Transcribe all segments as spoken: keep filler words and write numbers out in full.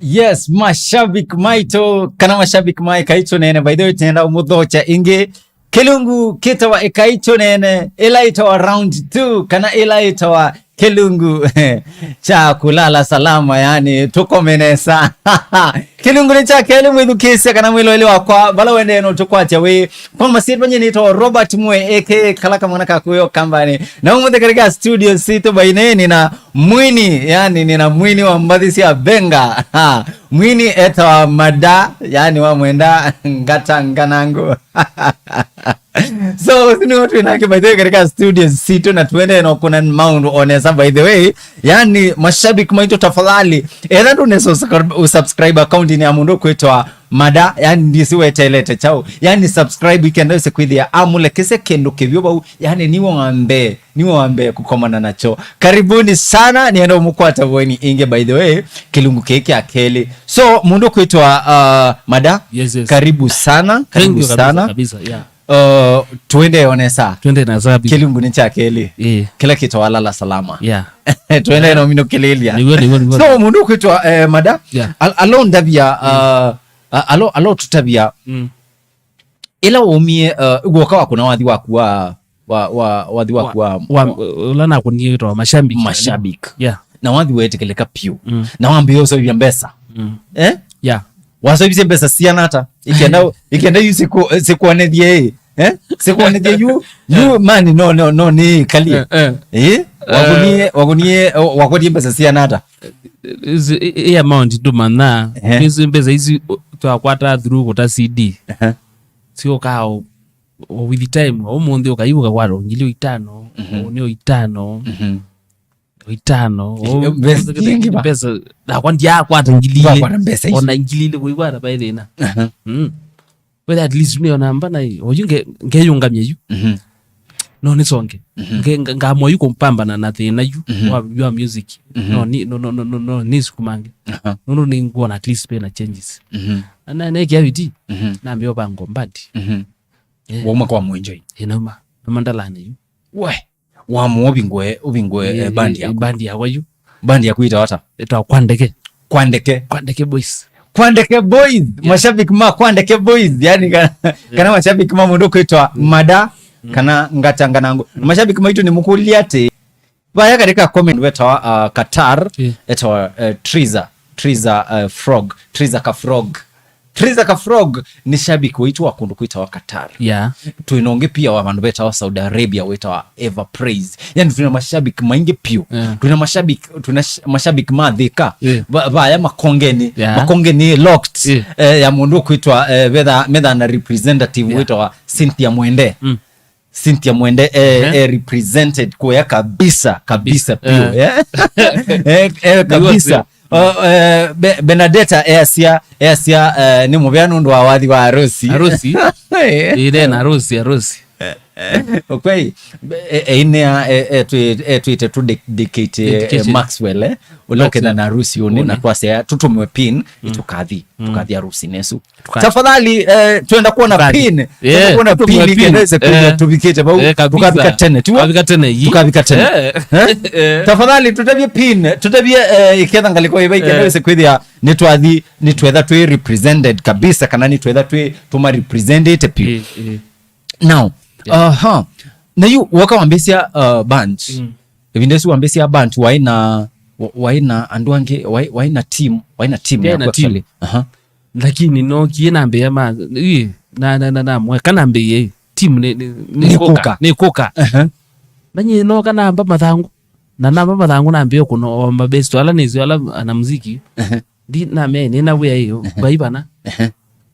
Yes, mashabiki maitũ, kana mashabiki ma Ĩkai Tũneene, by the way, tũnenda ũmũthokya ĩngĩ. Kĩlungu kĩtawa Ĩkai Tũneene, ĩla ĩtawa round two, kana ĩla ĩtawa kĩlungu kya kũlala salama, yani tũkome nesa. Kĩlungu nĩ kya kelĩ, mwĩthukĩĩsya kana mwĩloeli wakwa, vala wendee no tũkwatya wĩ. Kwa masyĩtwa nyie nĩtawa Robert Mwe, A K A Kala Kamwana ka Kũyo Kambani. Na ũmũnthĩ katika studio sitũ bainĩ nina mwini, yani nina mwini wa mbathi sya benga. Ha, mwini etawa Mada, yani wamwenda ngata nganangu. So, ũsu nĩwe twĩ nake, by the way, katika studios sitũ, na tuendee no kũna maũndũ o nesa, by the way. Yani, mashabiki maitũ, tafadhali, etha ndũnesa usubscribe account-inĩ ya mũndũ kwĩtwa Mada, yani, ndisi wetelete chao. Yani, subscribe ikenda wĩse kwĩthĩa amũlekesya kĩndũ kĩvyũ vau, yani, niwe wa mbee, niwe wa mbee kũkomana nacho. Karibuni sana, nienda ũmũkwata weni inge, by the way, kĩlungu kĩĩ kya kelĩ. So, mũndũ kwĩtwa, uh, Mada, Yes, yes. karibu sana, Thank karibu you kabisa, sana. kabisa, yeah. Uh, twende onesa. Twende na zabi. Kĩlungu nĩ kya kelĩ. Eh. Kĩla kĩtawa lala salama. Yeah. Twende no mino kĩlĩlya. Nĩguo, nĩguo, nĩguo. So, mũndũ kwĩtwa, eh, Mada, Yeah. al-, alo ndavya, uh, a-, alo, alo tũtavya, Mm. ĩla waumie, uh, guoka waku na wathi waku wa, wa, wa, wathi waku wa, wa, wa, ũla nakũnie wĩtawa mashabiki. Mashabiki. Yeah. Na wathi wetĩkĩlĩka piũ. Mm. Na wambĩĩa ũseũvya mbesa. Mm. Eh? Yeah. Waseũvisye mbesa siana ata? Ikenda, ikenda yu siku, sikuonethie ĩ. Eh? Sikuonethie yu, yu mani no, no, no nĩ kalie. Eh, eh. Eh? Wakunie, wakunie, wakunie mbesa siana ata? Izi, i, i amount ndũmanya. Ehe. Izi mbesa izi, o, twakwata through kũta C D. Ehe. Sio kao, o, with time, o, ũmũnthĩ ũkaiw'ũka kwata ngili o itano, Mhm. o, nĩ o itano. Mhm. Itano. Eh, mbesa nyingĩ ba? Mbesa, nakwa ndiakwata ngili ilĩ. Ndwakwata mbesa icio. Ona ngili ilĩ kũikwata paĩ thĩna. Aha. Mm. Whether at least nĩona mba na oyu nge-, ngeyũngamya yu. Mhm. No nĩsonge. Mhm. Nge-, nga-, ngamwa yu kũmpambana na thĩna yu Mhm. wa, wa music. Mhm. No, ni, no, no, no, no, no, nĩsukumange. Aha. Nũndũ nĩngwona at least pena changes. Mhm. Na, na, nekia viti, Mhm. nambia ũvango mbandi. Mhm. Eh. Wauma kwa Mwenjoi. Ĩnauma. Nauma ndalane yu. We. Wamũa ũvingũe, ũvingũe, eh, bandi yaku. Bandi yakwa yu. Bandi yaku ĩtawa ata? Ĩtawa Kwa Ndeke. Kwa Ndeke. Kwa Ndeke Boys. Kwa Ndeke Boys. Yeah. Mashabiki ma Kwa Ndeke Boys. Yani kana, kana mashabiki ma mũndũ kwĩtwa Mada, kana Ngata Nganangu. Mashabiki maitũ nĩ mũkũlya atĩ, vaya katika comment wetawa, uh, Qatar, Yeah. etawa, uh, Triza. Triza, uh, Frog. Triza ka Frog. Triza ka Frog nĩ shabiki waitũ wa kũndũ kwĩtawa Qatar. Yeah. Twĩna ũngĩ pia wa vandũ vetawa Saudi Arabia wĩtawa Ever Praise. Yani twĩna mashabiki maingĩ piũ. Yeah. Twĩna mashabiki, twĩna sh-, mashabiki ma Thika. Yeah. Va-, vaya Makongeni. Yeah. Makongeni locked. Yeah. Eh, ya mũndũ kwĩtwa, eh, vetha, metha na representative Yeah. wĩtawa Cynthia Mwende. Mm. Cynthia Mwende, eh, Ehe. eh, represented kũya kabisa, kabisa Kabisa. piũ, Eh. eh? Eh, eh, Nĩguo kabisa. piũ. Oh, eh, Be-, Benedetta easya, easya, eh, nĩ mũvea nũndũ wa wathi wa arusi. Arusi? Eh. Ĩĩ, nena arusi, arusi. Ũkwei, be-, eh, eh, ĩnĩa, eh, eh, twĩ-, eh, twĩte tũ de-, dedicate, eh, Dedication. Maxwell, eh? Ũla Maxwell. ũketha na arusi ũnĩ na Ũnĩ. twasya tũtũmĩwe pin, Mm. tũkathi, Mm. tũkathi arusi nesu. Tuka- Tafadhali, eh, twenda kuona Tuka- pin. Twenda Yeah, kuona tuka pin, pin. Ikenda ĩse kuja Eh. tuvikite vau. Eh, kabisa. Tukavika tene, tiwa? Tukavika tene, yi. Tukavika tene. Eh. Eh? Eh. Tafadhali, tutavye pin. Tutavye, eh, iketha ngaliko iva ikenda Eh. ĩse kwithia nĩ twathi, nĩ twetha twĩ represented kabisa, kana nĩ twetha twĩ tũma representĩte piũ. Eh, eh. Now, Yeah. aha. Na yu, waka wambĩsya, uh, band. Mm. Ĩvinda ĩsu wambĩsya band, waĩ na, wa-, waĩ na andũ angĩ, waĩ, waĩ na team, waĩ na team Yaĩ na yaku team. actually. Aha. Lakini nookie nambĩĩa ma, ĩ, na, na, na, na, mwe, kanambĩĩe, team nĩ, nĩ, nĩ Nĩ kũka, kũka. nĩ kũka. Aha. Na nyie nooka namba mathangũ. Na namba mathangũ nambĩĩa kũno o mabest, ala nĩsyo, ala ana muziki. Aha. Ndi namea nĩ na wĩa ĩyo, Aha. ngai vana. Aha.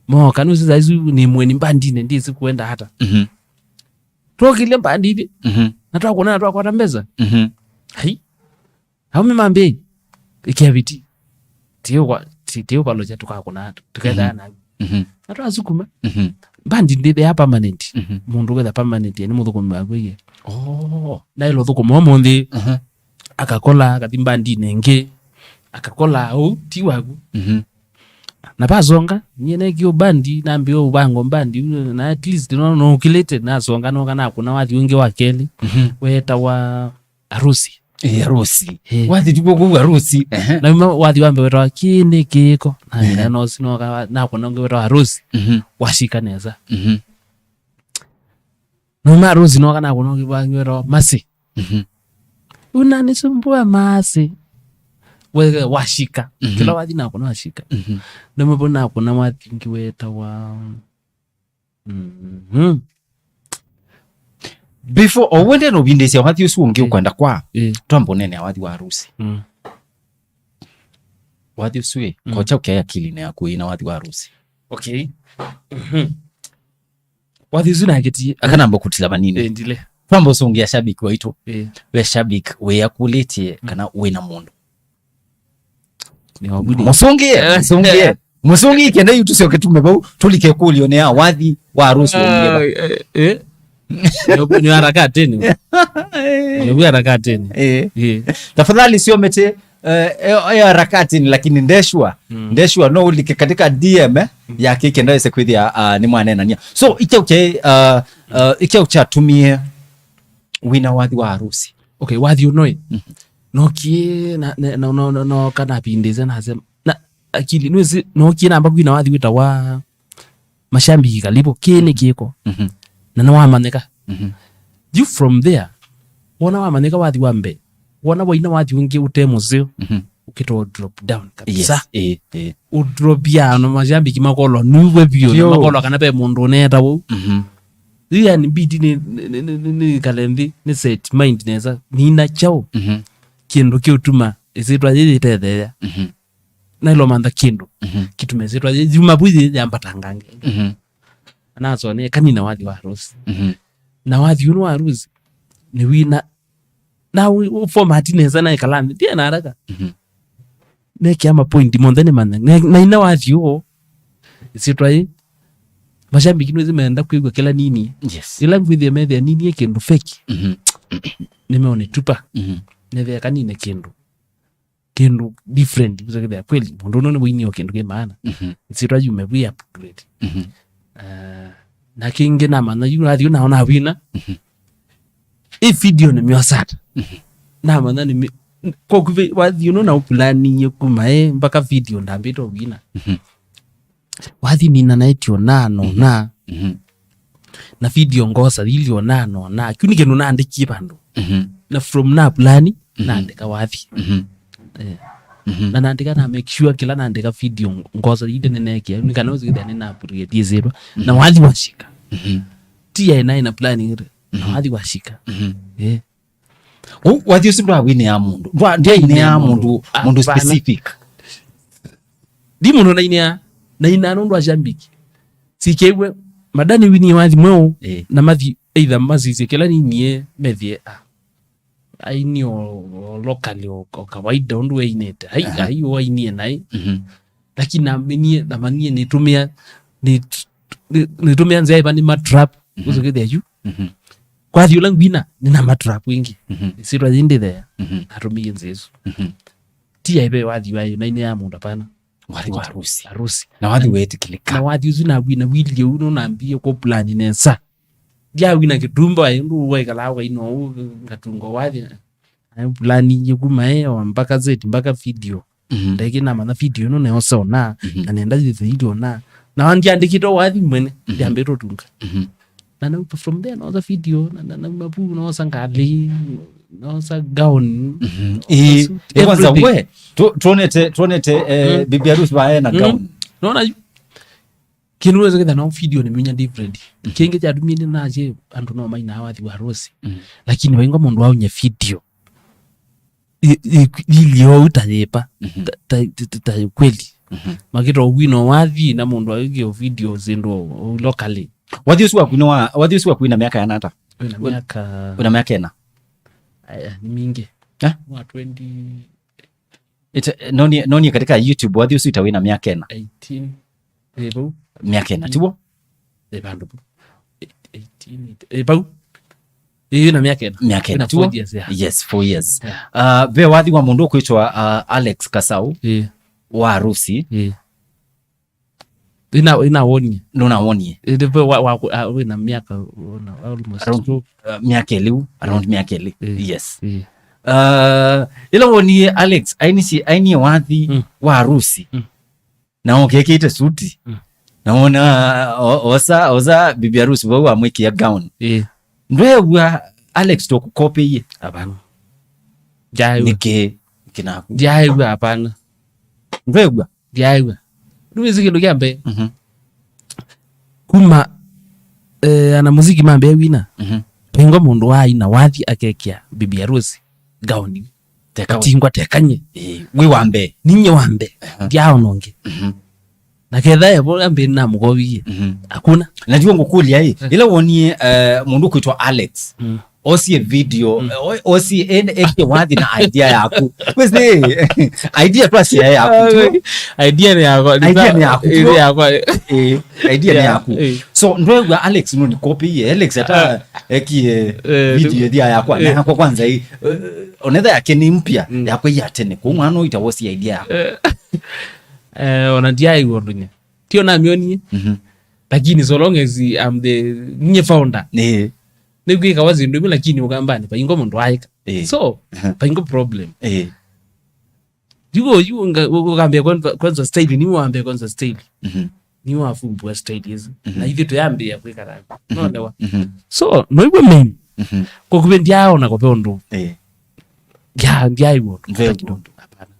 Mooka, nũsĩ saa isu nĩ mweni mbandinĩ, ndĩsĩ kwenda ata. Mhm. Twokile mbandi ivi. Mhm. Na twakũna na twakwata mbesa. Mhm. Hai. Aũme mambĩai, ĩkĩa viti. Tiũkwa-, ti-, tiũvalũkya tũkakũna, tũkethana Mhm. naku. Mhm. Na twasukuma. Mhm. Mbandi ndĩthea permanent. Mhm. Mũndũ wetha permanent, nĩ mũthũkũmi waku iye. Oh. Naĩla ũthũkũma ũmũnthĩ, Aha. akakola, akathi mbandinĩ ĩngĩ, akakola ũu, ti waku. Mhm. Na vasonga, nyie nekie ũbandi, nambĩĩa ũvango mbandi, na at least no, no ũkilĩte, nasonga, noka nakũna wathi ũngĩ wa kelĩ, Mhm. wetawa arusi. Eh, harusi. Eh. Wathi tuko kwa harusi. Ehe. Na uma wathi wa mbee wetawa kĩĩ nĩ kĩko. Na mina no sinoka nakũna ũngĩ wetawa harusi. Mhm. Washika nesa. Mhm. Numa harusi noka nakũna ũngĩ wetawa masi. Mhm. Unanisumbua masi. Wewe washika. Mhm. Kĩla wathi nakũna washika. Mhm. Nĩmwe nakũna wathi ũngĩ wetawa Mhm. Before, o wende no vindĩsya wathi ũsu ũngĩ, eh, ũkwenda kwa, eh, twamba ũnene wathi wa harusi. Mm. Wathi ũsu ĩ, mm, kocha ũkea akilini yaku ĩna wathi wa harusi. Okay. Mhm. Wathi ũsu naketie. Akanamba kutila vanini. Eh, ndile. Twamba ũsũngĩa shabiki waitũ. Eh. We shabiki wĩakũlĩtie, mm, kana wĩna mũndũ. Nĩ waku nĩ. Mũsũngĩe, eh, mũsũngĩe. Mũsũngĩe kenda yu tũsyoke tume vau, tũlike kũlyo nĩ ya wathi wa harusi ũngĩ va. Ah, eh, eh. Nĩ, nĩ harakatini. Nĩ harakatini. Eh. Eh. Tafadhali sio mete, eh, eh, eh, harakatini, lakini ndeshua. Mm. Ndeshua no ulike katika D M, eh, yake kenda wese kwithia, ah, nĩ mwanenania. So, ike uche, ah, ah, ike uchatumie wĩna wathi wa harusi. Okay, wathi ũno ĩ. Mhm. Nokie na, na, na, no, no, no, kana pindĩze na sema. Na akili, nĩwĩsĩ, nokie namba kwina wathi wĩtawa mashambiki kalibu, kĩĩ nĩ kĩko. Mhm. Na nĩwamanyĩka. Mhm. You from there, wona wamanyĩka wathi wa mbee, wona waina wathi ũngĩ ũte mũseo, mhm, ũkĩtwa drop down kabisa. Yes, eh, eh. Udrop ya no mashambiki makolwa nuwe biũ, na, yo, makolwa kana ve mũndũ ũneeta wau. Mhm. Yu yani mbidi nĩ, nĩ, nĩ, nĩ, nĩ kale nthĩ, nĩ set mind nesa, nina chao. Mhm. Kĩndũ kĩũtuma ĩsĩtwa yĩyĩtetheea. Mhm. Nailomantha kĩndũ. Mhm. Kĩtume ĩsĩtwa yĩ, yuma vu yĩ yambatanga angĩ. Mhm. Anasonea kanina wathi wa harusi. Mhm. Na wathi ũno wa harusi, nĩ wina, na u, u format nesa na ĩkala nthĩ, ndiye na haraka. Mhm. Nekĩa mapoint monthe nĩ manya. Ne, na ina wathi ũo, ĩsĩtwa yĩ, mashambiki nĩwĩsĩ meenda kwĩw'a kĩla ninie. Yes. Ĩla ngwĩthĩa methĩa ninie kĩndũ fake. Mhm. Nĩmeũnĩtupa. Mhm. Nethĩa kanine kĩndũ. Kĩndũ different. Kũsakĩthĩa kweli, mũndũ ũno nĩ wĩnie o kĩndũ kĩ maana. Mhm. Ĩsĩtwa yume vwi upgrade. Mhm. Ah, na kĩngĩ namanya yu nathi nao nawina. Mhm. Ĩ video nĩ myosata. Mhm. Namanya nĩ mi-, kwa kuvi wathi ũno na ũpulanie kuma, eh, mpaka video ndambĩte ũwina. Mhm. Wathi nina naĩtio na, no, mhm, na. Mhm. Na video ngosa ilio na, no, na. Kĩu nĩ kĩndũ naandĩkie vandũ. Mhm. Na from na plan, mhm, naandĩka wathi. Mhm. Eh. Mhm. Na naandĩka na make sure kĩla naandĩka video ngosa inde nĩnekia. Nĩ kana ũsikĩthĩa nĩna appreciate ĩsĩtwa. Na, mhm, wathi washika. Mhm. Ti ya ĩnaĩ na planning ĩrĩ. Na, mhm, wathi washika. Mhm. Eh. Ũu wathi ũsu ndwawinĩa mũndũ. Ndwa-, ndyainĩa mũndũ, mũndũ, ah, mũndũ pana. Specific. Ndi mũndũ nainĩa, nainĩa nũndũ wa shambiki. Sikeiwe, madani winie wathi mweũ, eh, na mathi either masisye kĩla ninie methie, ah. Ainie o, o locally o, o kawaida ũndũ weinĩte. Ai, aha, ai wainie naĩ. Mhm. Lakini naminie, namanie nĩtũmĩa, nĩ-, nĩ-, nĩtũmĩa nzĩa ĩva nĩ matrap. Mhm. Ũsũkĩthĩa yu. Mhm. Kwathi ũla ngwina, nĩna matrap ĩngĩ. Mhm. Ĩsĩtwa yĩ ndĩthea. Mhm. Natũmĩie nzĩa ĩsu. Mhm. Ti aive wathi wayo, nainĩa mũndũ pana. Wathi wa harusi. Harusi. Na wathi wetĩkĩlĩka. Na wathi ũsu nawina, wilie ũu nũnambie kũ plan nesa. Ndyawina kĩtumbo, aĩ ũndũ waikala waina ũu, ngatunga wathi. Aĩ plan yĩ kuma ĩ, o mpaka Z, mpaka video. Mhm. Ndaĩkĩ namanya video ĩno neosa ona, mhm, na nenda yĩthĩile ona. Na wandiandĩkĩte wathi mwene, mhm, ndiambĩte ũtunga. Mhm. Na nau from there, noosa video, na, na, nauma vu, noosa ngalĩ, noosa gown, mhm, noosa ĩĩ, suit, ĩ, kwanza everything. We, tu-, tuonete, tuonete, eh, mm, bibi harusi vae na, mm, gown. Nona yu? Kĩndũ wĩsĩ kĩtha no video nĩ minya different. Mhm. Kĩngĩ kyatumie nĩ naje andũ no maina wathi wa harusi. Mhm. Lakini waingwa mũndũ waunye video. I, i, ilio ũu ta yĩpa. Mhm. Ta, ta, ta, ta, ta kweli. Mhm. Makĩta ũwino wathi na mũndũ aigio video zĩndũ o, o locally. Wathi ũsu waku nĩ wa, wathi ũsu waku wĩna mĩaka yana ata? Wĩna mĩaka, wĩna mĩaka ĩna? Aya, nĩ mingĩ. Eh? Wa twenty. Ita, nonie, nonie katika YouTube, wathi ũsu ita wĩna mĩaka ĩna? Eighteen. Ĩ, vau. Mĩaka ĩna, tiw'o? Ĩ, vandũ vau. Eight-, eighteen, ĩ, vau. Ĩ, na mĩaka ĩna. Mĩaka ĩna, tiw'o? Four years, yeah. Yes, four years. Yeah. Uh, ve wathi wa mũndũ ũkwĩtwa, uh, Alex Kasau, ĩ, wa harusi. Ĩ. Ĩna, ĩna wonie. Nũna wonie. Ĩ, ve wa, wa, uh, wĩna mĩaka, wĩna almost around, two. Uh, mĩaka ĩlĩ, around mĩaka ĩlĩ. Ĩ. Yes. Ĩ. Uh, ĩla wonie Alex ainisye, ainie wathi Mm. wa harusi. Mm. Na okekĩte suti. Mm. Na wona o- osa, osa bibi harusi vau amwĩkĩa gown. Eh. Ndwew'a Alex tũkũkopĩie? Hapana. Ndyaĩw'a. Nĩkĩ? Nĩkĩ naku? Ndyaĩw'a, hapana. Ndwew'a? Ndyaĩw'a. Nĩwĩsĩ kĩndũ kya mbee. Mhm. Kuma eh, ana muziki mambĩa wina. Mhm. Vaingwa mũndũ waaina wathi akekĩa bibi harusi gauni. Teka we. Atingwa tekanye. Eh, wĩ wa mbee. Ninye wa mbee. Aha. Ndyaona ũngĩ. Mhm. Na ketha evo ambĩ namũkowie. Mhm. Hakuna. Na ndiwo ngũkũlya ĩ, Mm. ĩla wonie eh, mũndũ kwĩtwa Alex. Mm. Osie video, Mm. eh, o- osie en- ekie wathi na idea yaku. Wĩsĩ, idea twasia yaku. Idea nĩ yakwa. Idea nĩ yaku. Idea yakwa. Eh, idea nĩ Yeah, yaku. Eh. So ndwew'a Alex nũnĩkopĩie. Alex ata Ah. ekie Eh, video ĩthĩa yakwa. Na eh. yakwa kwanza ĩ, eh, onetha yake nĩ mpya, Mm. yakwa ĩ ya tene. Kwa mwana ũita wosie idea yaku. Eh, eh, ona ndyaĩw'a ũndũ nye. Tio namĩonie. Mhm. Lakini so long as I'm the nye founder. Eh. Nĩkwĩkawa syĩndũ imwe lakini ũkambanĩ vaingwa mũndũ aĩka. Eh. So, Aha. vaingwa problem. Eh. Yuko, yuko nga- ũkambĩa kwanza, kwanza style, niwe wambĩa kwanza style. Mhm. Niwe wafumbua style hizi. Mhm. Na ithuĩ tuyambĩa kwĩkala. Mhm. Nonewa. Mhm. So, noiwe main. Mhm. Kwa kuvĩ ndyaona kwa pe ũndũ. Eh. Ya, ndyaĩw'a ũndũ. Very good. Hapana.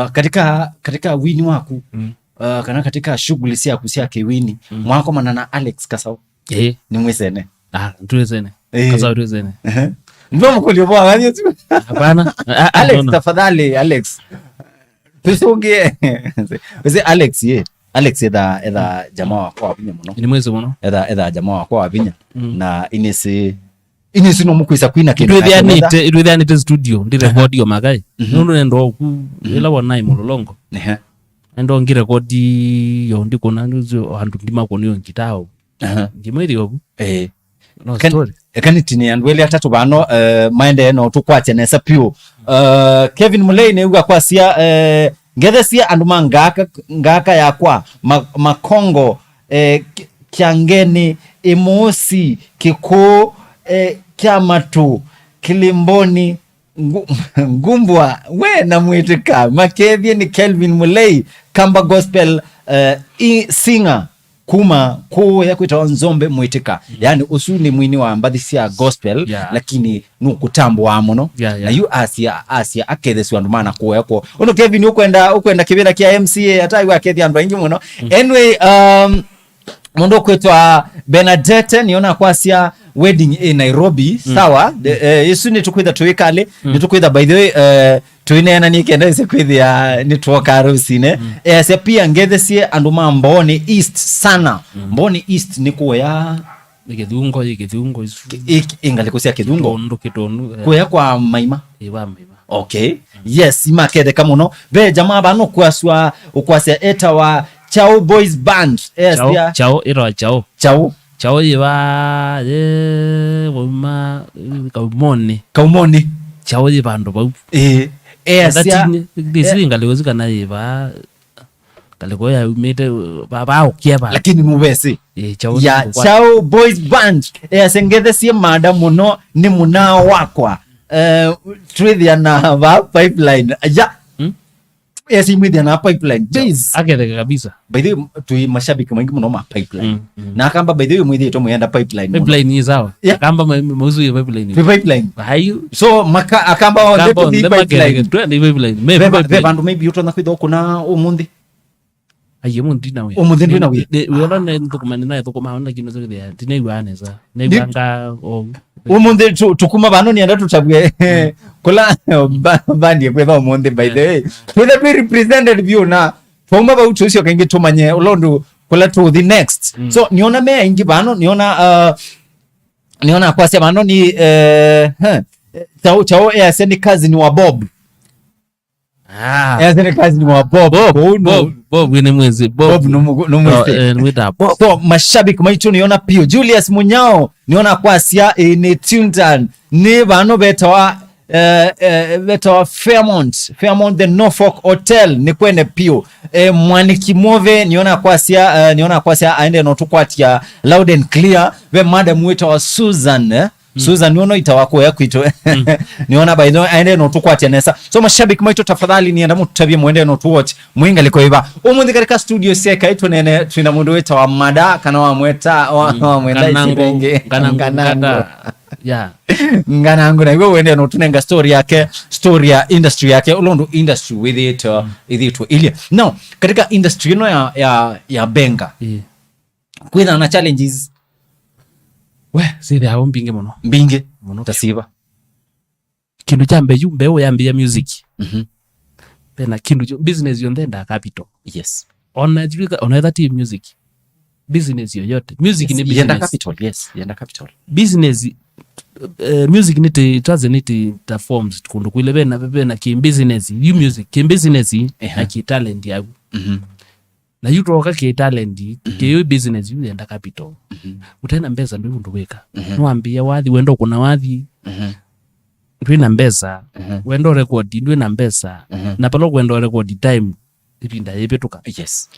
Uh, katika, katika wini waku, Mm. uh, kana katika shughuli syaku sya kĩwini, Mm. mwakomana na Alex Kasau? Eh. Nĩ mwĩsene? Ah, twĩsene. Eh. Kasau twĩsene. Ehe. Ndio mkulio bwa gani tu? Hapana. Ah, ah, Alex, no, no. Tafadhali, Alex. Tusungie. Wĩsĩ Alex ye. Alex etha, etha jamaa wakwa wa vinya mũno. Nĩ mwĩsĩ mũno. Etha, etha jamaa wakwa wa vinya. Mm. Na inĩsĩ, inĩsĩ no mũkwĩsa kwina kĩndũ nake metha. Itwĩthĩanĩte, itwĩthĩanĩte studio, ndi Aha. record yo makai. Mhm. Nũndũ nenda oku, Mhm. ĩla wonai mũlolongo. Ehe. Nenda ngĩ record yo ndikũna, nũndũ andũ ndimakũnio ngitao. Aha. Ngĩmwĩthĩa ũvu. Eh. No Kan- story. Eka nĩtinĩe andũ elĩ atatũ vano, eh, maendee no tũkwatya nesa piũ. Eh, Kevin Mulei nĩw'a kwasya, eh, ngethesie andũ ma ngaka, ngaka yakwa, ma- Makongo, eh, Ki- Kyangeni, Ĩmũũsi, Kĩkũũ, eh, Kyamatũ, Kĩlĩmboni, Ngu- Ngumbwa, we na Mwĩtĩka. Makethie nĩ Kelvin Mulei, Kamba Gospel, eh, i- singer. Kuma kũũya kwĩtawa Nzombe Mwĩtĩka. Yaani ũsu nĩ mwini wa mbathi sya gospel, Yeah. lakini nũkũtambũaa mũno. Yeah, yeah. Na yu asia, asia aketheswa andũ mana kũũya kwoo. Ũndũ Kevin ũkwenda, ũkwenda kĩvĩla kya M C A, ata yu akethia andũ aingĩ mũno. Mm. Anyway, um, mũndũ ũkwĩtwa Bernadette, nĩona kwasya wedding ĩ Nairobi, Mm. sawa? De- eh, ĩsu nĩtũkwĩtha tũĩkale, Mm. nĩtũkwĩtha, by the way, eh, Tũineena nĩ kenda ĩse kwĩthĩa nĩtwoka harusinĩ. Mm. Easya pia ngethesie andũ ma Mboni East sana. Mm. Mboni East nĩ kũya. Nĩ Kĩthungo, ĩ Kĩthungo isu. Ĩ, ĩ ngalĩko sya Kĩthungo. Kĩtũndũ, Kĩtũndũ, eh. Kũya kwa Maima. Ĩ wa Maima. Okay. Mm. Yes, imaketheka mũno. Ve jamaa vano kwaswa, ũkwasya etawa Chao Boys Band. Easya Chao, Chao, ĩtawa Chao. Chao. Chao yĩva, ye, wauma, eh, Kaumonĩ. Kaumonĩ. Chao yĩ vandũ vau. Ĩĩ. Easya. Ndatinye, ndĩsĩ ngalĩko ĩsu kana yĩva, ngalĩko yaumĩte, va, vaũkia va. Lakini nũvesĩ. Ĩĩ, Chao ya, nĩ kũkwa- Chao Boys Band. Easya ngethesie mada mũno nĩ mũnaa wakwa. Eh, twĩthĩa na va pipeline. Ya. Hmm? Esi mwĩthĩa na pipeline. Base. Aketheka kabisa. By the way, twi mashabiki maingĩ mũno ma pipeline. Mm, mm. Na akamba by the way mwĩthĩĩtwe mwĩenda pipeline mũno. Pipeline ni sawa. Yeah. Akamba ma- mausu ya pipeline. Twi pipeline. Ayu. So maka akamba onthe akamba tũthi onthe pipeline. Maketheka twende pipeline. Me ve va- ve pipeline. Vandũ maybe ũtonya kwĩthwa kuna ũmũnthĩ. Aye mũnthĩ na wĩ. Ũmũnthĩ ndwĩ na wĩ. Wĩona ne thũkũma nĩ naye thũkũma ona kino zĩthĩa. Tinaigua nesa. Naigua nga o. Ũmũnthĩ tũ- tũkuma vano nĩenda tũtavye kũla ba- bandi ĩkwĩtha ũmũnthĩ, by the way. Twĩthe twĩ represented vyũ na twauma vau tũcio kaingĩ tũmanye ũla ũndũ kũla tũthi next. Mm. So nĩona me aingĩ vano, nĩona, uh, nĩona kwasya vano nĩ, eh, huh, Chao, Chao easya nĩ cousin wa Bob. Ah. Yes, ni cousin wa Bob. Bob, Bob, Bob, we ni mwezi. Bob. Bob no mu- no mwezi. Eh, ni mwita Bob. So mashabiki maitũ nĩona piũ. Julius Munyao nĩona kwasya, eh, nĩ tuned in. Nĩ vano vetawa, eh, eh, vetawa Fairmont, Fairmont the Norfolk Hotel nĩ kwene piũ. Eh, Mwaniki Mwove nĩona kwasya, eh, nĩona kwasya aende no tũkwatia loud and clear. Ve madam wetawa Susan, eh, Susan, nĩwona ita wa kũya kwitũ. Nĩwona by the way, aende no tũkwatya nesa. So, mashabiki maitũ, tafadhali, nĩenda mũtũtavye mwende no tũwatch mwĩ ngalĩko ĩva. Ũmũnthĩ katika studio syeka, twĩnene, twĩna mũndũ wĩtawa Mada, kana wamweta, wa-, wamweta Nganango, isi ĩngĩ. Nganango, Nganango. Ngata. Yeah. Nganango, na iwe wende no tũnenga story yake, story ya industry yake, ũla ũndũ industry wĩthĩĩtwe, ĩthĩĩtwe ĩlye. Now, katika industry ĩno ya, ya, ya benga, Yeah. kwĩthĩwa na challenges We, syĩthĩawa mbingĩ mũno. Mbingĩ. Mũno. Ta siva. Kĩndũ kya mbee yu, mbee yambĩĩa music. Mhm. Vena kĩndũ kyo, business yonthe yendaa capital. Yes. Ona ĩtw'ĩka, ona etha ti music. Business yoyote. Music Yes, nĩ yenda business. Capital, yes, yenda capital. Business, eh, music nĩ ti, twaze nĩ ti ta forms kũndũ kwĩle vena, vena kĩ business, yu music, kĩ business, Ehe. na kĩ talent yaku. Mhm. Na yu twoka kĩ talent, Mhm. kĩ business yu yenda capital. Mhm. Ũte na mbesa ndwĩ ũndũ wĩka. Mhm. Nĩwambĩĩa wathi, wenda ũkũna wathi, Mhm. ndwĩ na mbesa. Mhm. Wenda record, ndwĩ na mbesa. Mhm. Na pala kwenda record time, ĩvinda yĩvĩtũka. Yes.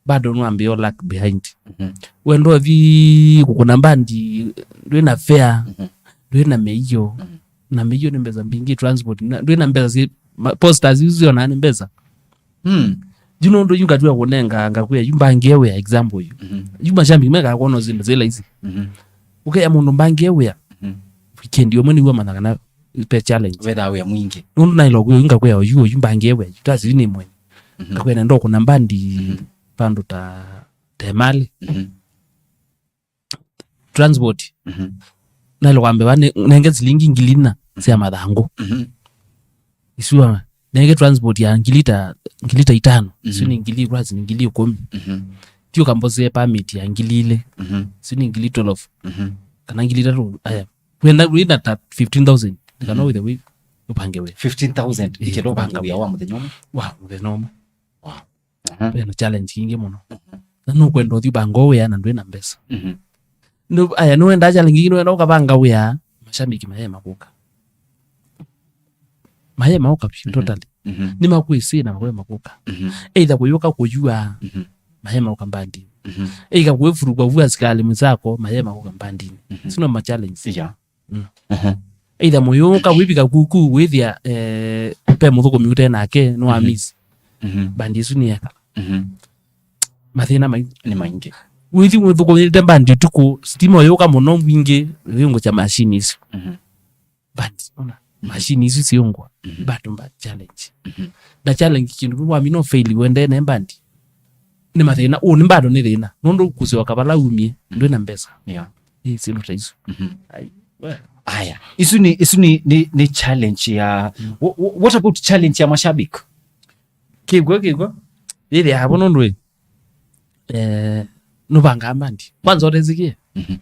Bado nĩwambĩĩa lack behind. Mhm. Wenda ũthi kũkũna mbandi, ndwĩ na fare, Mhm. ndwĩ na mĩio. Mhm. Na mĩio nĩ mbesa mbingĩ, transport, na ndwĩ na mbesa si, ma-, posters isu cionaa nĩ mbesa. Hmm. Yu nũndũ yu ngatw'a kũnenga, ngakwĩa, yu mbangĩe wĩa, example yu. Mhm. Yu mashabiki mekaa kwona syĩndũ syĩ laisi. Mhm. Ũkĩa mũndũ mbangĩe wĩa, Mhm. weekend ũmwe nĩw'o manya kana pe challenge. Wethaa wĩa mwingĩ. Nũndũ naĩlwa kwĩa, yu ngakwĩa, yu, yu mbangĩe wĩa, yu tasi yu nĩ mwenye. Mhm. Ngakwĩa nenda ũkũna mbandi Mhm. vandũ ta, ta Emali. Mhm. Transport. Mhm. Naĩle kwambĩwa nĩ-, nenge silingi ngili ina sya mathangũ. Mhm. Isu wa, nenge transport ya ngili ta, ngili ta itano. Isu Mhm. nĩ ngili, plus nĩ ngili ikũmi. Mhm. Ti ũkambosea permit ya ngili ilĩ. Mhm. Isu nĩ ngili twelve. Mhm. Kana ngili itatũ, aya. Wenda, wenda ta fifteen thousand. Kana Mhm. wĩthe wĩ, ũpange wĩa. Fifteen thousand, Eh, ikĩenda ũpange ũpange wĩa wĩa. wa mũthenya ũmwe? Wa mũthenya ũmwe. Wow. Aha. Vena challenge ingĩ mũno. Mhm. Na nũkwenda ũthi ũvanga wĩa na ndwĩ na mbesa. Mhm. Nũ-, aya, nĩwenda challenge ingĩ, nĩwenda ũkavanga wĩa, mashabiki mayema kũka. Mayema ũka vyũ, Mhm. totally. Mhm. Nĩmakwĩsĩ na mayema kũka. Mhm. Either kũyũka kũyua, Mhm. mayema ũka mbandini. Mhm. Either kwĩvurugwa vu asikali mwenzako, mayema ũka mbandini. Mhm. Sino ma challenge. Yeah. Mm. Aha. Either mũyũka wĩvika kuku wĩthĩa, eh, pe mũthũkũmi ũte nake, nĩwa Mhm. miss. Mhm. Bandi ĩsu nĩyekala. Mhm. Mathĩna mai. Nĩ maingĩ. Wĩthi mũthũkũmĩte bandi ũtukũ, sitima ũyũka mũno mwingĩ, wĩũngũkya machine isu. Mhm. Bandi, ona, Mhm. machine isu siũngwa, Mhm. bado mba challenge. Mhm. Na challenge kĩndũ kĩu wamina ũfail wendee ne bandi. Nĩ mathĩna, ũũ nĩ bado nĩ thĩna. Nũndũ kũsyoka vala umie, ndwĩ na mbesa. Yeah. Ĩ, syĩndũ ta isu. Mhm. Ai, we. Aya. Isu nĩ, isu nĩ, nĩ, nĩ challenge ya, Mm. wha-, wha-, what about challenge ya mashabiki? Kĩkw'o, kĩkw'o. Yĩthĩa hapo nũndũ ĩ. Eh, nũvangaa bandi. Kwanza ũtesikie. Mhm.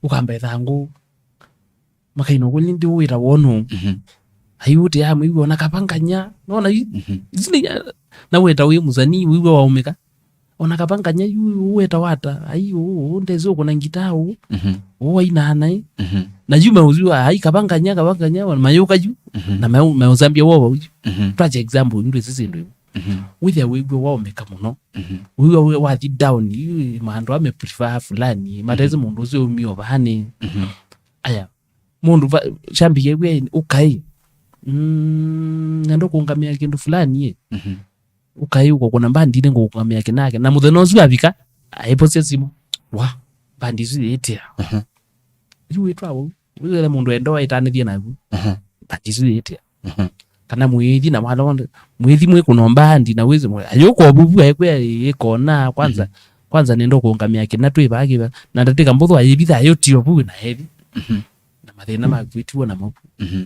Ũkamba ĩthangũ. Makaina ũkũlya ndi wĩta wonu. Mhm. Ai ũte ya mwĩw'a ona kavanganya. Nona yu. Mhm. Isu nĩ ya, na wĩta wĩ mũsanii, wĩw'a waũmĩka. Ona kavanganya yu wĩta wata. Ai ũũ, ũũ, ndesi ũkũna ngitaa ũũ. Mhm. Ũũ wainaa naĩ. Mhm. Na yu meũzua, ai kavanganya, kavanganya, mayũka yu. Mhm. Na meũ-, meũsambia wova yu. Mhm. Twache example, yu ndwĩsĩ syĩndũ yu. Mhm. Wĩthĩa wĩw'a waũmĩka mũno. Mhm. Wĩw'a wĩ wathi down, yu maandũ ame prefer fulani, matesi Mhm. mũndũ ũsu ũmio vaanĩ. Mhm. Aya, mũndũ va-, shabiki ew'e ũkai. Mm, nenda kũngamĩa kĩndũ fulani ĩ. Mhm. Ũkai ũkũkũna bandinĩ ngũkũngamĩa kĩnake. Na mũthenya ũsu avika, aĩposya simũ. Wa? Bandi isu yĩtĩa. Mhm. Yu wĩtwa ũu. Wĩthele mũndũ enda waĩtanĩthie naku. Mhm. Bandi isu yĩtĩa. Mhm. Kana mwĩthi na mwana wonde. Mwĩthi mwĩkũna bandi na wĩsĩ mwe. Ayũka ũvuvu aĩkwĩa ĩkona kwanza. Mhm. Kwanza nenda kũngamĩa kĩna twĩ vaa kĩva. Na ndatĩka mbũthũ ayĩvitha ayũtio vu na ethi. Mhm. Na mathĩna maku ĩtiwo namo. Mhm.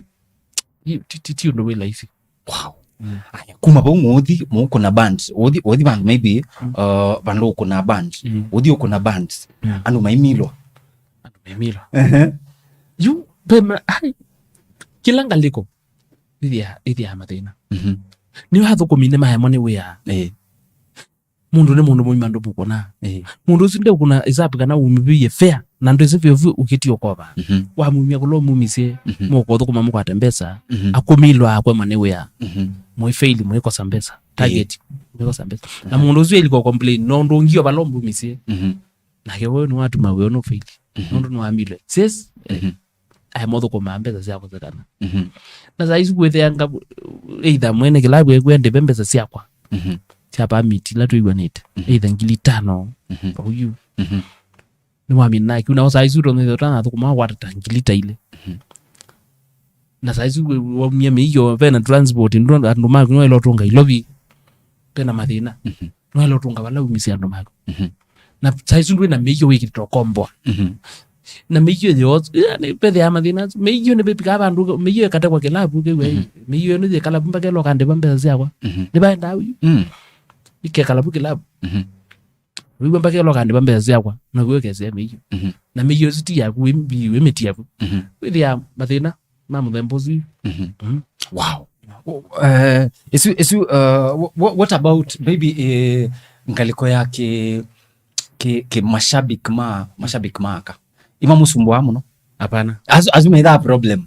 Ti, ti, ti, ti ũndũ wĩ laisi. Wow. Mm. Aya, kuma vau mũũthi, mũũkũna band. Ũthi, ũthi vandũ maybe, Mm. uh, vandũ ũkũna band. Mm. Ũthi ũkũna band. Mm. Andũ maimilwa. Andũ maimilwa. Ehe. Yu, pema, ai, kĩla ngalĩko, ĩthĩa, ĩthĩa mathĩna. Mhm. Nĩ wathũkũmi nĩ maemwa nĩ wĩa. Eh. Mũndũ nĩ mũndũ mũima ndũmũkũna. Ĩĩ. Mũndũ ũsu ndeũkũna ĩsabu kana umĩvĩie fare, na ndwĩsĩ vyũ vyũ ũkĩtie ũkova. Mhm. Wamumia kũla ũmumisye, Mhm. mũkũthũkũma mũkwate mbesa, Mhm. akũmilwa akwema nĩ wĩa. Mhm. Mũifaili, mũikosa mbesa. Ĩĩ. Target, mũikosa mbesa. Na Aha. mũndũ ũsu elika complain, no ndũngio vala ũmumisye. Mhm. Nake wewe nĩwatuma wĩa ũno faili. Mhm. Nũndũ nĩwamilwe. Sis? Mhm. ae mothũkũmaa mbesa sya kũsekana. Mhm. Na saa isu kwĩthĩanga either mwene kĩlavu ekwĩa ndĩve mbesa syakwa, mhm, sya permit ila twĩw'anĩte, mhm, either ngili itano, mhm, vau yu. Mhm. Nĩwamina kĩu, nao saa isu ũtonya ũtanathũkũma wata ta ngili ta ilĩ. Mhm. Na saa isu we-, waumia mĩio, ve na transport, ndũ, andũ maku nĩwaĩla ũtũnga ilovi, ve na mathĩna. Mhm. Nĩwaĩla ũtũnga vala umisye andũ maku. Mhm. Na saa isu ndwĩ na mĩio wĩkĩte ũkomboa. Mhm. Na mĩio yo, yani, vethĩa mathĩna, mĩio nĩvĩvikaa vandũ, mĩio ĩkatekwa kĩlavu kĩu, mhm, mĩio ĩno yĩ kalavu mpaka ĩloka ndĩva mbesa syakwa. Mhm. Nĩvaendaa uyu. Mm. Ĩkekalavu kĩlavu. Mhm. Wĩw'a mpaka ĩloka ndĩva mbesa syakwa, na kuo kesea mĩio. Mhm. Na mĩio ĩsu ti yaku, wĩ mbi-, wĩ mĩtiavu. Mhm. Wĩthĩa mathĩna ma mũthemba ũsu. Mhm. Mhm. Wow. Eh, isu, isu, uh, wha-, wha-, what about maybe, eh, ngalĩko ya ki, ki, ki mashabiki ma, mashabiki ma aka? Imamusumbua mũno? Hapana. Asu, asu methaa problem.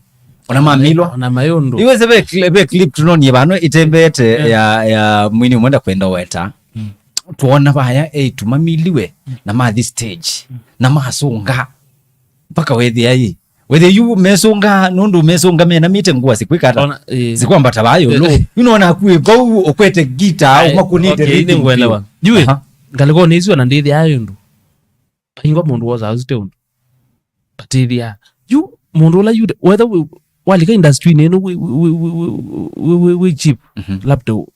Ona mamilwa. Ona mayũndũ. Iwe se ve cli-, ve clip tunonie vano itembete, yeah, ya, ya mwini mwenda kwenda weta. Mm. Tuona vaya eitu mamiliwe, mm, na mathi stage. Mm. Na masunga. Mpaka wethĩa ĩ. Wethĩa yu mesunga, nũndũ mesunga mena mĩte ngũa sikwĩkata. Ona, eh. Sikwambata vayo, eh, lo. Yu nona kuĩ vau ũkwete guitar, ai, ũmakunĩte okay, rhythm nĩngwelewa. View. Yu, aha, ngalĩko nĩ isu ona ndĩthĩa yũndũ. Vaingwa mũndũ wosaa ũsu te ũndũ. Vatĩthĩa. Yu, mũndũ ũla yu, whether wĩ, walika industry-inĩ ĩno wĩ, wĩ, wĩ cheap, mhm, labda ũ-,